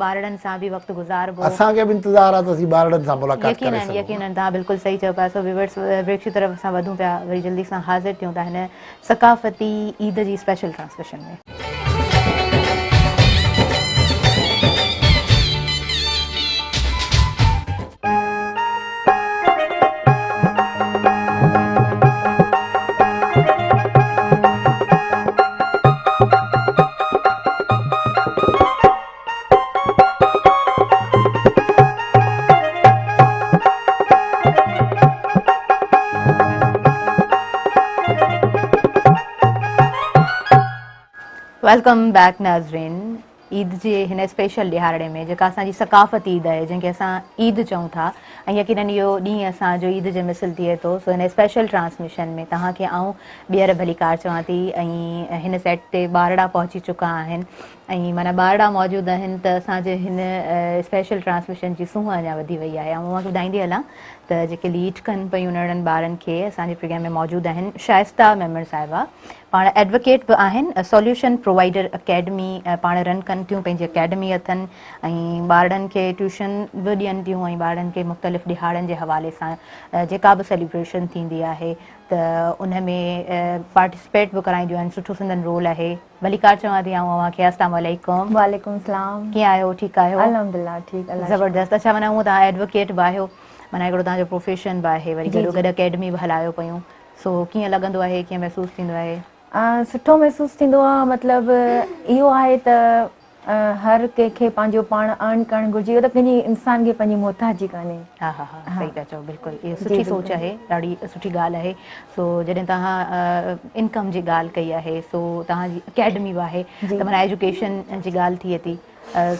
ٻارڙن سان به وقت گذاربو. اسان کي به انتظار آهي ته اسين ٻارڙن سان ملاقات ڪري سگهون. يقينن يقينن توهان بلڪل صحيح چئو پيا سو ويورس بريڪ جي طرف اسان وڌون پيا وري جلدي سان حاضر ٿيون ٿا هن ثقافتي عيد جي اسپيشل ٽرانسميشن ۾. Welcome back ناظرين عيد جي هن اسپيشل ڏهاڙي ۾ جيڪا اسان جي ثقافتي عيد آهي جنهن کي اسان عيد چئون ٿا ۽ يقينن اهو ڏينهن اسان جو عيد جي مثل ٿئي ٿو سو هن اسپيشل ٽرانسميشن ۾ توهان کي آئون ٻيهر ڀليڪار چوان ٿي ۽ هن سيٽ تي ٻارڙا پهچي چڪا آهن ۽ معنيٰ ٻارڙا موجود آهن ته اسان جي هن اسپيشل ٽرانسميشن جي سونهن اڃا وڌي وئي آهي. آئون اوهان کي ٻڌائيندي هلان ته جيڪي ليڊ ڪن پيون ننڍڙن ٻارن کي اسان جي پروگرام ۾ موجود آهن شائسته ميمڻ صاحبه پاڻ ايڊووڪيٽ به آهن، سوليوشن پرووائيڊر اڪيڊمي پاڻ رن ڪن ٿيون، پنهنجي اڪيڊمي اٿن ۽ ٻارڙن کي ٽيوشن به ڏين ٿيون ۽ ٻارڙن کي مختلف ڏهاڙن جي حوالي سان جيڪا به سيليبريشن ٿيندي آهي ته ان ۾ پارٽيسپيٽ به ڪرائينديون آهن، سٺو سندن رول آهي. ڀليڪار چوان ٿي آئون اوهان کي. السلام عليڪم. وعليڪم السلام. ڪيئن آهيو ٺيڪ آهيو؟ الحمدلله ٺيڪ الله جو شڪر. زبردست. اڇا معنيٰ هونء توهان ايڊووڪيٽ به آهيو معنيٰ هڪڙو توهان جو پروفيشن به آهي وري گڏو گڏ اڪيڊمي به هلايو پيون سو ڪيئن لڳندو آهي ڪيئن محسوس ٿيندو آهي؟ سٺو محسوس ٿيندو آهي مطلب اهو آهي ته هر ڪنهن کي پنهنجو پاڻ ارن ڪرڻ گهرجي اهو ته ڪنهن جي انسان کي پنهنجي محتاجي ڪانهي. ها ها ها صحيح پيا چئو بلڪل اهو سٺي سوچ آهي ڏاڍي سٺي ڳالهه آهي سو جڏهن توهان انڪم جي ڳالهه ڪئي آهي سو توهان جي اڪيڊمي به آهي ته معنيٰ ايجوڪيشن جي ڳالهه ٿئي ٿي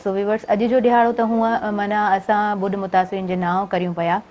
سو ويورس اڄ جو ڏهاڙو ته هونء معنيٰ اسان ٻوڏ متاثرين جي نانء ڪريون پيا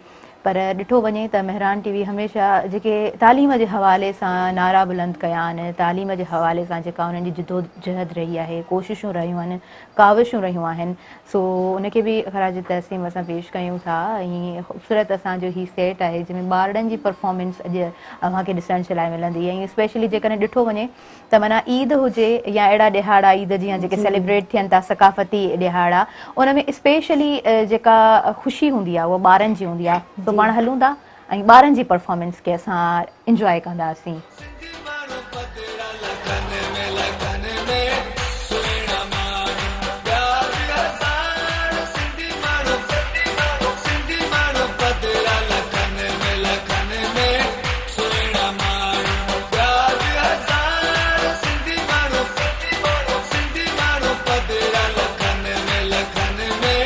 پر ڏٺو وڃي ته مهراڻ ٽي وي هميشه جيڪي تعليم جي حوالي سان نعرا بلند ڪيا آهن، تعليم جي حوالي سان جيڪا انهن جي جدوجهد رهي آهي، ڪوششون رهيون آهن، ڪاوشون رهيون آهن، سو ان کي به خراج تحسين اسان پيش ڪيون ٿا ۽ خوبصورت اسان جو هي سيٽ آهي جنهن ۾ ٻارڙن جي پرفارمنس اڄ اوهان کي ڏسڻ جي لاء ملندي ۽ اسپيشلي جيڪڏهن ڏٺو وڃي ته معنيٰ عيد هجي يا اهڙا ڏهاڙا عيد جيان جيڪي سيليبريٽ ٿين ٿا ثقافتي ڏهاڙا ان ۾ اسپيشلي جيڪا خوشي هوندي آهي اها ٻارن جي هوندي آهي سو پاڻ هلون ٿا ۽ ٻارن جي پرفارمنس کي اسان انجواء ڪنداسين. سنڌي ماڻهو پڌرا لکن ۾ لکن ۾ سهڻا ماڻهو ٻيا به هزار سنڌي ماڻهو سنڌي ماڻهو پڌرا لکن ۾ لکن ۾ سهڻا ماڻهو ٻيا به هزار سنڌي ماڻهو سنڌي ماڻهو پڌرا لکن ۾ لکن ۾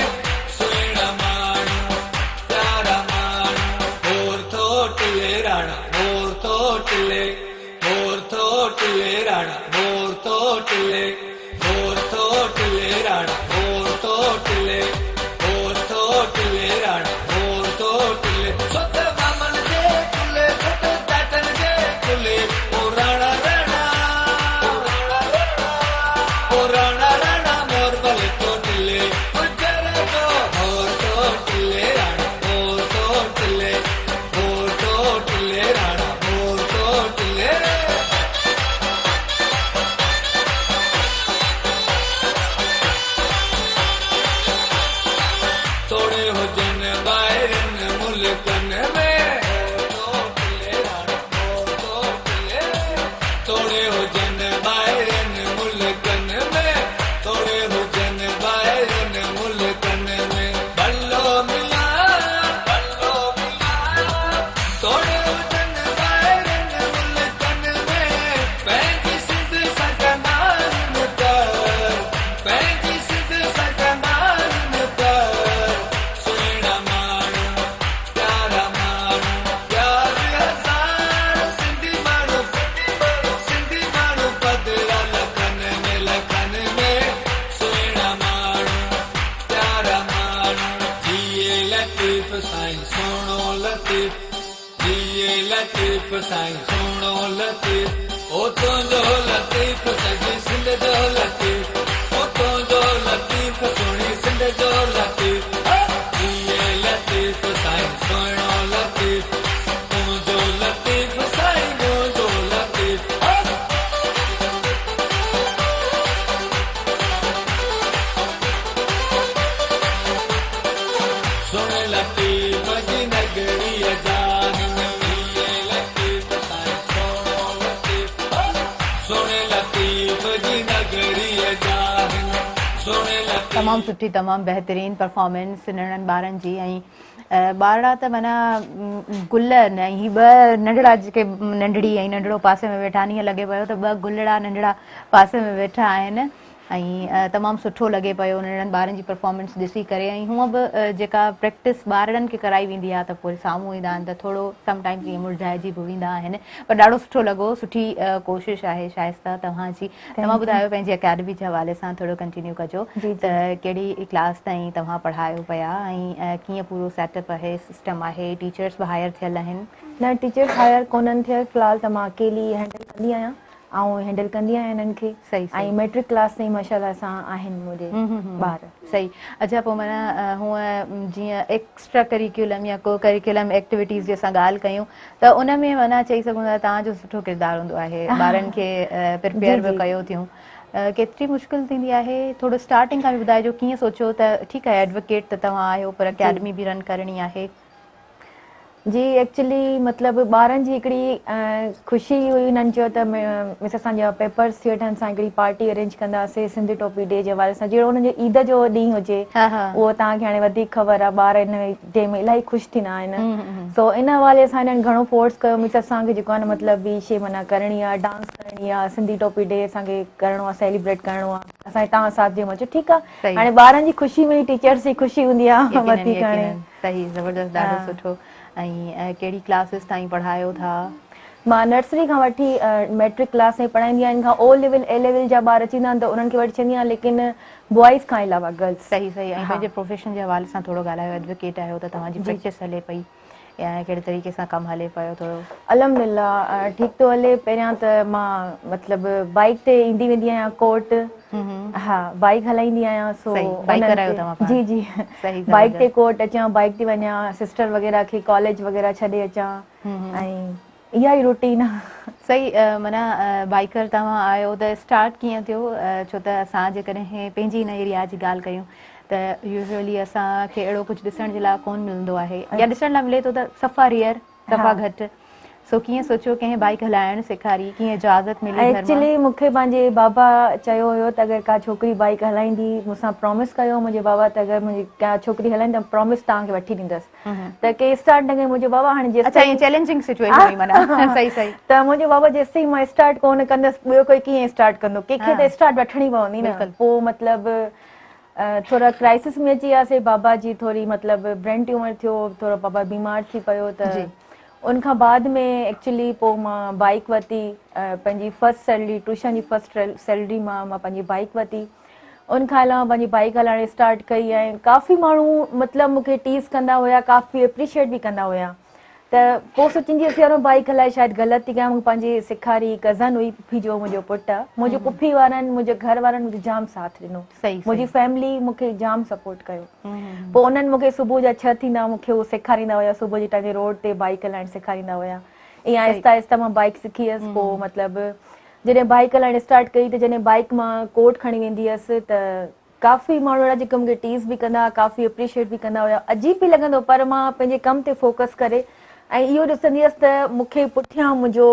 سهڻا ماڻهو پيارا ماڻهو مور ٿو ٽلي راڻا مور ٿو ٽلي مور ٿو ٽلي راڻا مور ٿو ٽلي مور ٿو ٽلي راڻا مور ٿو ٽلي مور ٿو ٽلي راڻا مور ٿو ٽلي سوت مامن جي ڪلهي سوت چاچن جي ڪلهي او راڻا راڻا او راڻا راڻا مور ڀلي ٿو ٽلي گجر جو مور ٿو ٽلي راڻا مور ٿو ٽلي مور ٿو ٽلي راڻا مور ٿو ٽلي. توڙي هجن ٻاهرين ملڪن ۾. توڙي هجن ٻاهرين ملڪن ۾. توڙي هجن ٻاهرين ملڪن ۾. ڀلو ميان ڀلو ميان توڙي هجن ٻاهرين ملڪن ۾. پنهنجي سنڌ سان ڪندا آهن پيار پنهنجي سنڌ سان ڪندا آهن پيار سهڻا ماڻهو پيارا ماڻهو پيار هزار سنڌي ماڻهو سنڌي ماڻهو پڌرا لکن ۾ لکن ۾ سهڻا ماڻهو پيارا ماڻهو جيئي لطيف سائين سهڻو لطيف. جيئي لطيف سائين سهڻو لطيف او تنهنجو لطيف سڄي سنڌ جو لطيف او تنهنجو لطيف سهڻي سنڌ جو لطيف جيئي لطيف سائين سهڻو لطيف تنهنجو لطيف سائين منهنجو لطيف. سهڻي لطيف جي نگريء جا جيئي لطيف سائين سهڻو لطيف سهڻي لطيف جي نگريء جا سهڻي لطيف. تمام سٺي تمام بهترين پرفارمنس ننڍڙن ٻارن جي ۽ ٻارڙا ته معنيٰ گل آهن ۽ هي ٻه ننڍڙا جيڪي ننڍڙي ۽ ننڍڙو پاسي ۾ ويٺا آهن ائين لڳي پيو ته ٻه گلڙا ننڍڙا پاسي ۾ ويٺا آهن ۽ تمام سٺو لڳي پيو ننڍڙن ٻارن جي پرفارمنس ڏسي ڪري ۽ هونء به جيڪا پريڪٽس ٻارڙن کي ڪرائي ويندي آهي ته پوء سامهون ايندا آهن ته ٿورو سم ٽائمز ائين مرجهائجي به ويندا آهن پر ڏاڍو سٺو لڳو سٺي ڪوشش آهي شائسته توهان جي توهان ٻڌايو پنهنجي اڪيڊمي جي حوالي سان ٿورو ڪنٽينيو ڪجو ته ڪهڙي ڪلاس تائين توهان پڙهايو پيا ۽ ڪيئن پورو سيٽ اپ آهي سسٽم آهي ٽيچرس به هائر ٿيل آهن؟ نه ٽيچرس هائر ڪونهن ٿيل في الحال ته مان اڪيلي هينڊل ڪندي آهيان. آئون هينڊل ڪندي آهيان انهن کي ۽ ميٽرڪ ڪلاس تائين ماشاءالله سان آهن منهنجي ٻار. صحيح اڇا پوء معنيٰ هونء جيئن ايڪسٽرا ڪريڪيولم يا ڪو ڪريڪيولم ايڪٽيوٽيز جي اسان ڳالهه ڪيون ته ان ۾ معنيٰ چئي سگهون ٿا توهان جو سٺو ڪردار هوندو آهي ٻارن کي پرپيئر به ڪيو ٿيون ڪيتري مشڪل ٿيندي آهي ٿورو اسٽارٽنگ کان به ٻڌائجو ڪيئن سوچيو ته ٺيڪ آهي ايڊووڪيٽ ته توهان آهيو پر اڪيڊمي به رن ڪرڻي آهي. جي ايڪچولي مطلب ٻارن جي هڪڙي خوشي هئي انهن چيو ته مس اسان جا پيپرز ٿي وٺن اسان هڪڙي پارٽي ارينج ڪنداسي سنڌ ٽوپي ڊي جي حوالي سان جهڙو انهن جو عيد جو ڏينهن هجي اهو توهان کي هاڻي وڌيڪ خبر آهي ٻار ان ڊي ۾ الاهي خوش ٿيندا آهن سو ان حوالي سان انهن گهڻو فورس ڪيو مس اسان کي جيڪو آهي نه مطلب هي شي معنيٰ ڪرڻي آهي ڊانس ڪرڻي آهي سنڌي ٽوپي ڊي اسان کي ڪرڻو آهي سيليبريٽ ڪرڻو آهي اسان کي توهان ساٿ ڏيو مان چيو ٺيڪ آهي هاڻي ٻارن جي خوشي ۾ ئي ٽيچرس جي خوشي هوندي آهي وڌيڪ هاڻي. صحيح زبردست ڏاڍو سٺو ۽ ڪهڙي ڪلاسز تائين پڙهايو ٿا؟ مان نرسري کان وٺي ميٽرڪ ڪلاس تائين پڙهائيندي آهيان ان کان او ليول اي ليول جا ٻار اچي ويندا آهن ته انهن کي وٺي ڇڏيندي آهيان ليڪن بوائز کان علاوه گرلز. صحيح صحيح ۽ پنهنجي پروفيشن جي حوالي سان ٿورو ڳالهايو ايڊووڪيٽ آهيو ته توهان جي پريڪٽس هلي پئي يا ڪهڙي طريقي سان ڪم هلي پيو ٿورو. الحمدلله ٺيڪ ٿو هلي پهريان ته مان مطلب بائيڪ تي ايندي ويندي آهيان ڪورٽ ها بائيڪ هلائيندي آهيان سو بائيڪر آهيو توهان پاڻ. جي جي بائيڪ تي ڪورٽ اچان بائيڪ تي وڃان سسٽر وغيره کي ڪاليج وغيره ڇڏي اچان ۽ اها ئي روٽين آ. صحيح معنيٰ بائيڪر توهان آهيو ته اسٽارٽ ڪيئن ٿيو ڇو ته اسان جيڪڏهن پنهنجي هن ايريا جي ڳالهه ڪيون ته يوزولي اسان کي اهڙو ڪجهه ڏسڻ جي لاء ڪون ملندو آهي يا ڏسڻ لاء ملي ٿو ته صفا ريئر صفا گهٽ سو ڪيئن سوچيو ڪنهن بائيڪ هلائڻ سيکاري ڪيئن اجازت ملي گهر مان؟ ايڪچلي مون کي پنهنجي بابا چيو هيو ته اگر ڪا ڇوڪري بائيڪ هلائيندي مون سان پرامس ڪيو منهنجي بابا ته اگر منهنجي ڪا ڇوڪري هلائيندي ته پرامس توهان کي وٺي ڏيندس ته ڪي اسٽارٽ نه ڪئي منهنجو بابا هاڻي جيستائين اڇا ائين چئلينجنگ سچوئيشن هئي معنيٰ صحيح صحيح ته منهنجو بابا جيستائين مان اسٽارٽ ڪونه ڪندس ٻيو ڪوئي ڪيئن اسٽارٽ ڪندو ڪنهن کي ته اسٽارٽ وٺڻي پوندي نه پوء مطلب ٿورا ڪرائسس ۾ اچي وياسي بابا جي ٿوري مطلب برين ٽيومر ٿيو ٿورو بابا بيمار ٿي پيو ته ان کان بعد ۾ ايڪچولي پوء مان بائيڪ ورتي پنهنجي فرسٽ سيلري ٽيوشن جي فرسٽ سيلري مان مان پنهنجي بائيڪ ورتي ان کان علاوه پنهنجي بائيڪ هلائڻ اسٽارٽ ڪئي ۽ ڪافي ماڻهو مطلب مون کي ٽيز ڪندا هيا ڪافي اپريشيئيٽ به ڪندا هيا ته پوء سوچيندي هيس يار مان بائيڪ هلائي شايد غلط ٿي ڪيان مون پنهنجي سيکاري ڪزن هئي پڦي جو منهنجو پٽ آ منهنجي پڦي وارن منهنجي گهر وارن مونکي جام ساٿ ڏنو منهنجي فيملي مونکي جام سپورٽ ڪيو پوء انهن مونکي صبح جا 6 ٿيندا مونکي هو سيکاريندا هيا صبح جي ٽائيم تي روڊ تي بائيڪ هلائڻ سيکاريندا هيا ائين آهستي آهستي مان بائيڪ سکي ويس پوء مطلب جڏهن بائيڪ هلائڻ اسٽارٽ ڪئي ته جڏهن بائيڪ مان ڪورٽ کڻي ويندي هيس ته ڪافي ماڻهو اهڙا جيڪي مون کي ٽيز به ڪندا هئا ڪافي اپريشيئيٽ به ڪندا هيا عجيب به لڳندو هو پر مان پنهنجي ڪم تي فوڪس ڪري ۽ اهو ڏسندي هيس ته مون کي پٺيان منهنجو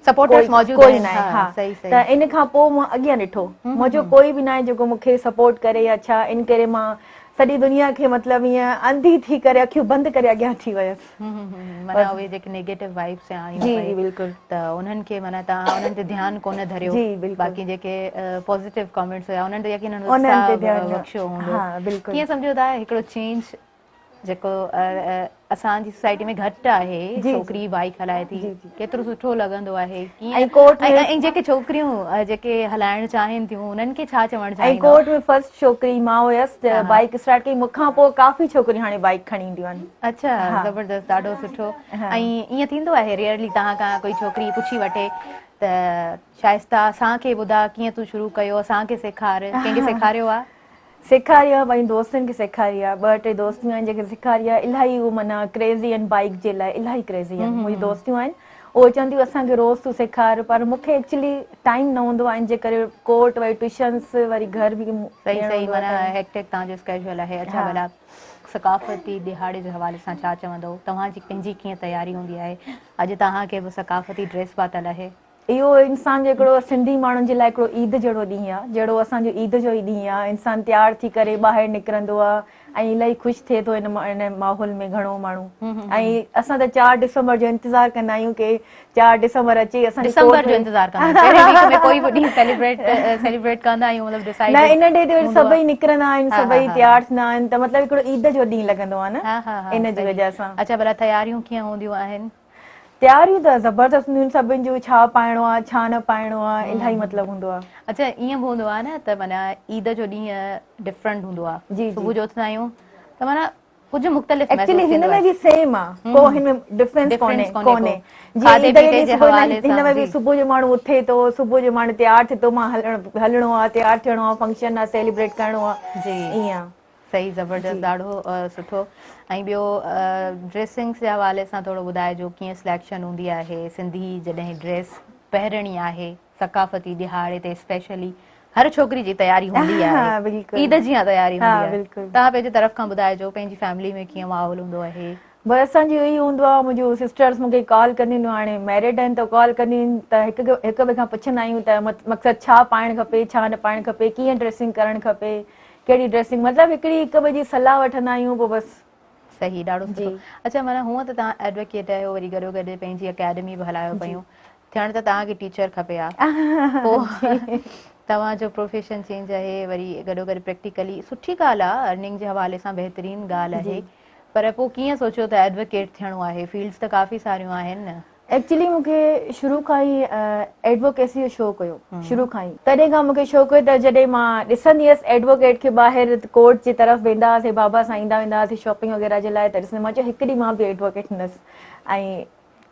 سپورٽرز موجود ڪوئي ناهي ها ته ان کان پوء مان اڳيان ڏٺو منهنجو ڪوئي به ناهي جيڪو مون کي سپورٽ ڪري يا ڇا ان ڪري مان سڄي دنيا کي مطلب ائين انڌي ٿي ڪري اکيون بند ڪري اڳيان ٿي ويس. معنيٰ اهي جيڪي نيگيٽو وائبس آيون جي جي بلڪل ته انهن کي معنيٰ توهان انهن تي ڌيان ڪونه ڌريو جي بلڪل باقي جيڪي پازيٽو ڪامينٽس هيا انهن تي يقينن اتساهه بخشيو هوندو. ها بلڪل. ڪيئن سمجهو ٿا هڪڙو چينج جيڪو اسان جي سوسائٽي ۾ گهٽ آهي ڇوڪري بائيڪ هلائي ٿي ڪيترو سٺو لڳندو آهي ڪيئن ۽ جيڪي ڇوڪريون جيڪي هلائڻ چاهين ٿيون انهن کي ڇا چوڻ چاهيندؤ؟ ۽ ڪورٽ ۾ فرسٽ ڇوڪري مان هيس ته بائيڪ اسٽارٽ ڪئي مون کان پوء ڪافي ڇوڪريون هاڻي بائيڪ کڻي اينديون آهن. اڇا زبردست ڏاڍو سٺو ۽ ائين ٿيندو آهي ريئرلي توهان کان ڪوئي ڇوڪري پڇي وٺي ته شائسته اسان کي ٻڌاء ڪيئن تون شروع ڪيو اسان کي سيکار ڪنهن کي سيکاريو آهي؟ سيکاري آ پنهنجي دوستن کي سيکاري آ ٻه ٽي دوستيون آهن جيڪي سيکاري آ الاهي هو معنيٰ ڪريزي آهن بائيڪ جي لاء الاهي ڪريزي آهن منهنجي دوستيون آهن اهي چون ٿيون اسان کي روز تون سيکار پر مون کي ايڪچولي ٽائيم نه هوندو آهي ان جي ڪري ڪورٽ وري ٽيوشنس وري گهر به صحيح صحيح معنيٰ هيڪٽڪ توهان جو اسڪيجول آهي اڇا ڀلا ثقافتي ڏهاڙي جي حوالي سان ڇا چوندؤ توهان جي پنهنجي ڪيئن تياري هوندي آهي اڄ توهان کي به ثقافتي ڊريس پاتل آهي. اهو انسان جو هڪڙو سنڌي ماڻهن جي لاء هڪڙو عيد جهڙو ڏينهن آ جهڙو اسان جو عيد جو ئي ڏينهن آ انسان تيار ٿي ڪري ٻاهر نڪرندو آ ۽ الاهي خوش ٿئي ٿو ان ان ماحول ۾ گهڻو ماڻهو ۽ اسان ته 4 ڊسمبر جو انتظار ڪندا آهيون ڪي 4 ڊسمبر اچي اسان جي ڊسمبر جو انتظار ڪندا آهيون پهرين ويڪ ۾ ڪوئي به ڏينهن سيليبريٽ سيليبريٽ ڪندا آهيون مطلب ڊسائيڊ نه ان ڊي تي وري سڀئي نڪرندا آهن سڀئي تيار ٿيندا آهن ته مطلب هڪڙو عيد جو ڏينهن لڳندو آ نه ان جي وجه سان. اڇا ڀلا تياريون ڪيئن هونديون آهن؟ تياريون ته زبردست هونديون آهن سڀن جون ڇا پائڻو آ ڇا نه پائڻو آ الاهي مطلب هوندو آ. اڇا ائين به هوندو آ نه ته معنيٰ عيد جو ڏينهن ڊفرنٽ هوندو آ جي صبح جو اٿندا آهيون ته معنيٰ ڪجهه مختلف ايڪچوئلي هن ۾ به سيم آ ڪو هن ۾ ڊفرنس ڪونهي ڪونهي جي هن ۾ به صبح جو ماڻهو اٿي ٿو صبح جو ماڻهو تيار ٿئي ٿو مان هلڻو آ تيار ٿيڻو آ فنڪشن آ سيليبريٽ ڪرڻو آ جي ائين آ. صحيح زبردست ڏاڍو سٺو ۽ ٻيو ڊريسنگس جي حوالي سان ٿورو ٻڌائجو ڪيئن سليڪشن هوندي آهي سنڌي جڏهن ڊريس پهرڻي آهي ثقافتي ڏهاڙي تي اسپيشلي هر ڇوڪري جي تياري هوندي آهي عيد جيان تياري هوندي آهي توهان پنهنجي طرف کان ٻڌائجو پنهنجي فيملي ۾ ڪيئن ماحول هوندو آهي. بس اسان جو اهو ئي هوندو آهي منهنجون سسٽرس مون کي ڪال ڪنديون آهن هاڻي ميرڊ آهن ته ڪال ڪنديون آهن ته هڪ هڪ ٻئي کان پڇندا آهيون ته مقصد ڇا پائڻ کپي ڇا نه پائڻ کپي ڪيئن ڊريسنگ ڪرڻ کپي ڪهڙي ڊريسنگ مطلب هڪڙي هڪ ٻئي جي صلاح وٺندا آهيون پوء بس. صحيح ڏاڍو سٺو اڇا معنيٰ هونء ته توهان ايڊووڪيٽ آهيو وري گڏو گڏ پنهنجي اڪيڊمي به هلايو پيون ٿيڻ ته توهان کي ٽيچر کپي ها پوء توهان جو پروفيشن چينج آهي وري گڏو گڏ پريڪٽيڪلي سٺي ڳالهه آهي ارننگ جي حوالي سان بهترين ڳالهه آهي پر پوء ڪيئن سوچيو ته ايڊووڪيٽ ٿيڻو آهي فيلڊز ته ڪافي ساريون آهن نه. ايڪچولي مون کي شروع کان ئي ايڊووڪيسي جو شوق هيو شروع کان ئي تڏهن کان مون کي شوق هيو ته جڏهن مان ڏسندي هيس ايڊووڪيٽ کي ٻاهر ڪورٽ جي طرف ويندا هئاسين بابا سان ايندا ويندا هئاسين شاپنگ وغيره جي لاء ته ڏسندي مان چيو هڪ ڏينهن مان به ايڊووڪيٽ ٿيندس ۽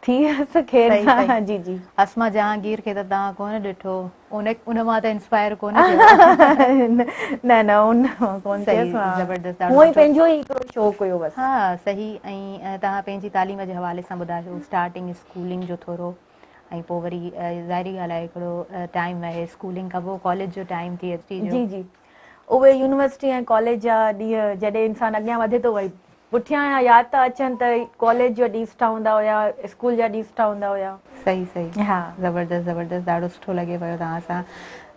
ٿي ويس خير سان جي جي. اسما جهانگير کي ته توهان ڪونه ڏٺو ان ان مان ته انسپائر ڪونه ٿيو. نه نه ان مان ڪونه ٿيس صحيح زبردست ڏاڍو هونئن ئي سٺو. پنهنجو ئي هڪڙو شوق هيو بس. ها صحيح ۽ توهان پنهنجي تعليم جي حوالي سان ٻڌايو اسٽارٽنگ اسڪولنگ جو ٿورو ۽ پوء وري ظاهري ڳالهه آهي هڪڙو ٽائيم آهي اسڪولنگ کان پوء ڪاليج جو ٽائيم ٿي اچي جو. جي جي اهي يونيورسٽي ۽ ڪاليج جا ڏينهن جڏهن انسان اڳيان وڌي ٿو وري پٺيان جا ياد ٿا اچن ته ڪاليج جا ڏينهن سٺا هوندا هيا اسڪول جا ڏينهن سٺا هوندا هيا. صحيح صحيح ها. زبردست زبردست ڏاڍو سٺو لڳي پيو توهان سان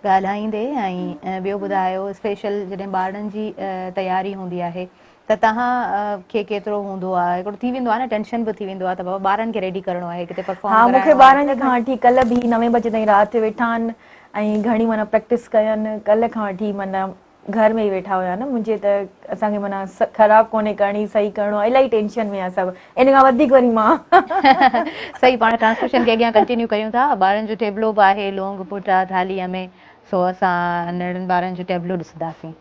ڳالهائيندي ۽ ٻيو ٻڌايو اسپيشل جڏهن ٻارڙن جي تياري هوندي آهي ته توهان کي ڪيترو هوندو آهي هڪڙو ٿي ويندو آهي نه ٽينشن به ٿي ويندو آهي ته بابا ٻارن کي ريڊي ڪرڻو آهي ڪٿي پرفارم ها مون کي ڪرائڻو آهي. ٻارن کان وٺي ڪلهه به نوين بجي تائين رات جو ويٺا آهن ۽ گهڻي معنيٰ پريڪٽس ڪين ڪلهه کان وٺي معنيٰ گهر ۾ ئي ويٺا هيا نه منهنجي ته اسان کي معنيٰ خراب ڪونهي ڪرڻي صحيح ڪرڻو آهي الاهي ٽينشن ۾ آهي سڀ ان کان وڌيڪ وري مان. صحيح پاڻ ٽرانسميشن کي اڳيان ڪنٽينيو ڪريون ٿا ٻارن جو ٽيبلو به آهي لونگ ڦوٽا ٿالهيء ۾ سو اسان ننڍڙن ٻارن جو ٽيبلو ڏسنداسين.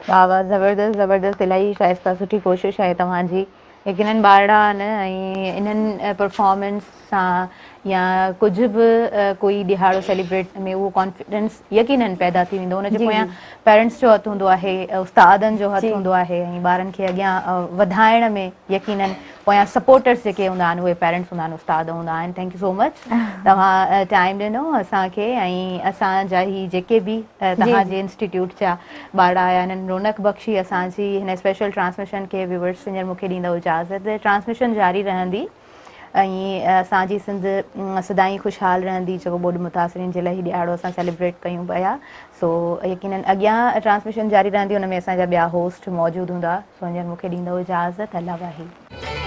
واھ واھ زبردست زبردست الاهي شائسته سٺي ڪوشش آهي توهان جي يقينن ٻارڙا آهن ۽ انهن پرفارمنس سان يا ڪجهه به ڪوئي ڏهاڙو سيليبريٽ ۾ اهو ڪانفيڊنس يقينن پيدا ٿي ويندو ان جي پويان پيرنٽس جو هٿ هوندو آهي استادن جو هٿ هوندو آهي ۽ ٻارن کي اڳيان وڌائڻ ۾ يقينن پويان سپورٽرس جيڪي هوندا آهن اهي پيرنٽس هوندا آهن استاد هوندا آهن thank you سو مچ توهان ٽائيم ڏنو اسان کي ۽ اسان جا هي جيڪي به توهان جي انسٽيٽيوٽ جا ٻارڙا آيا انهن رونق بخشي اسان جي هن اسپيشل ٽرانسميشن کي ويورس هينئر مون کي ڏيندو اجازت ٽرانسميشن جاري رهندي ۽ اسان جي سنڌ سدائين خوشحال رهندي جيڪو ٻوڏ متاثرين جي لاء هي ڏهاڙو اسان سيليبريٽ ڪيون پيا سو يقينن اڳيان ٽرانسميشن جاري رهندي ان ۾ اسان جا ٻيا هوسٽ موجود هوندا سو هينئر مون کي ڏيندو اجازت الله واهي.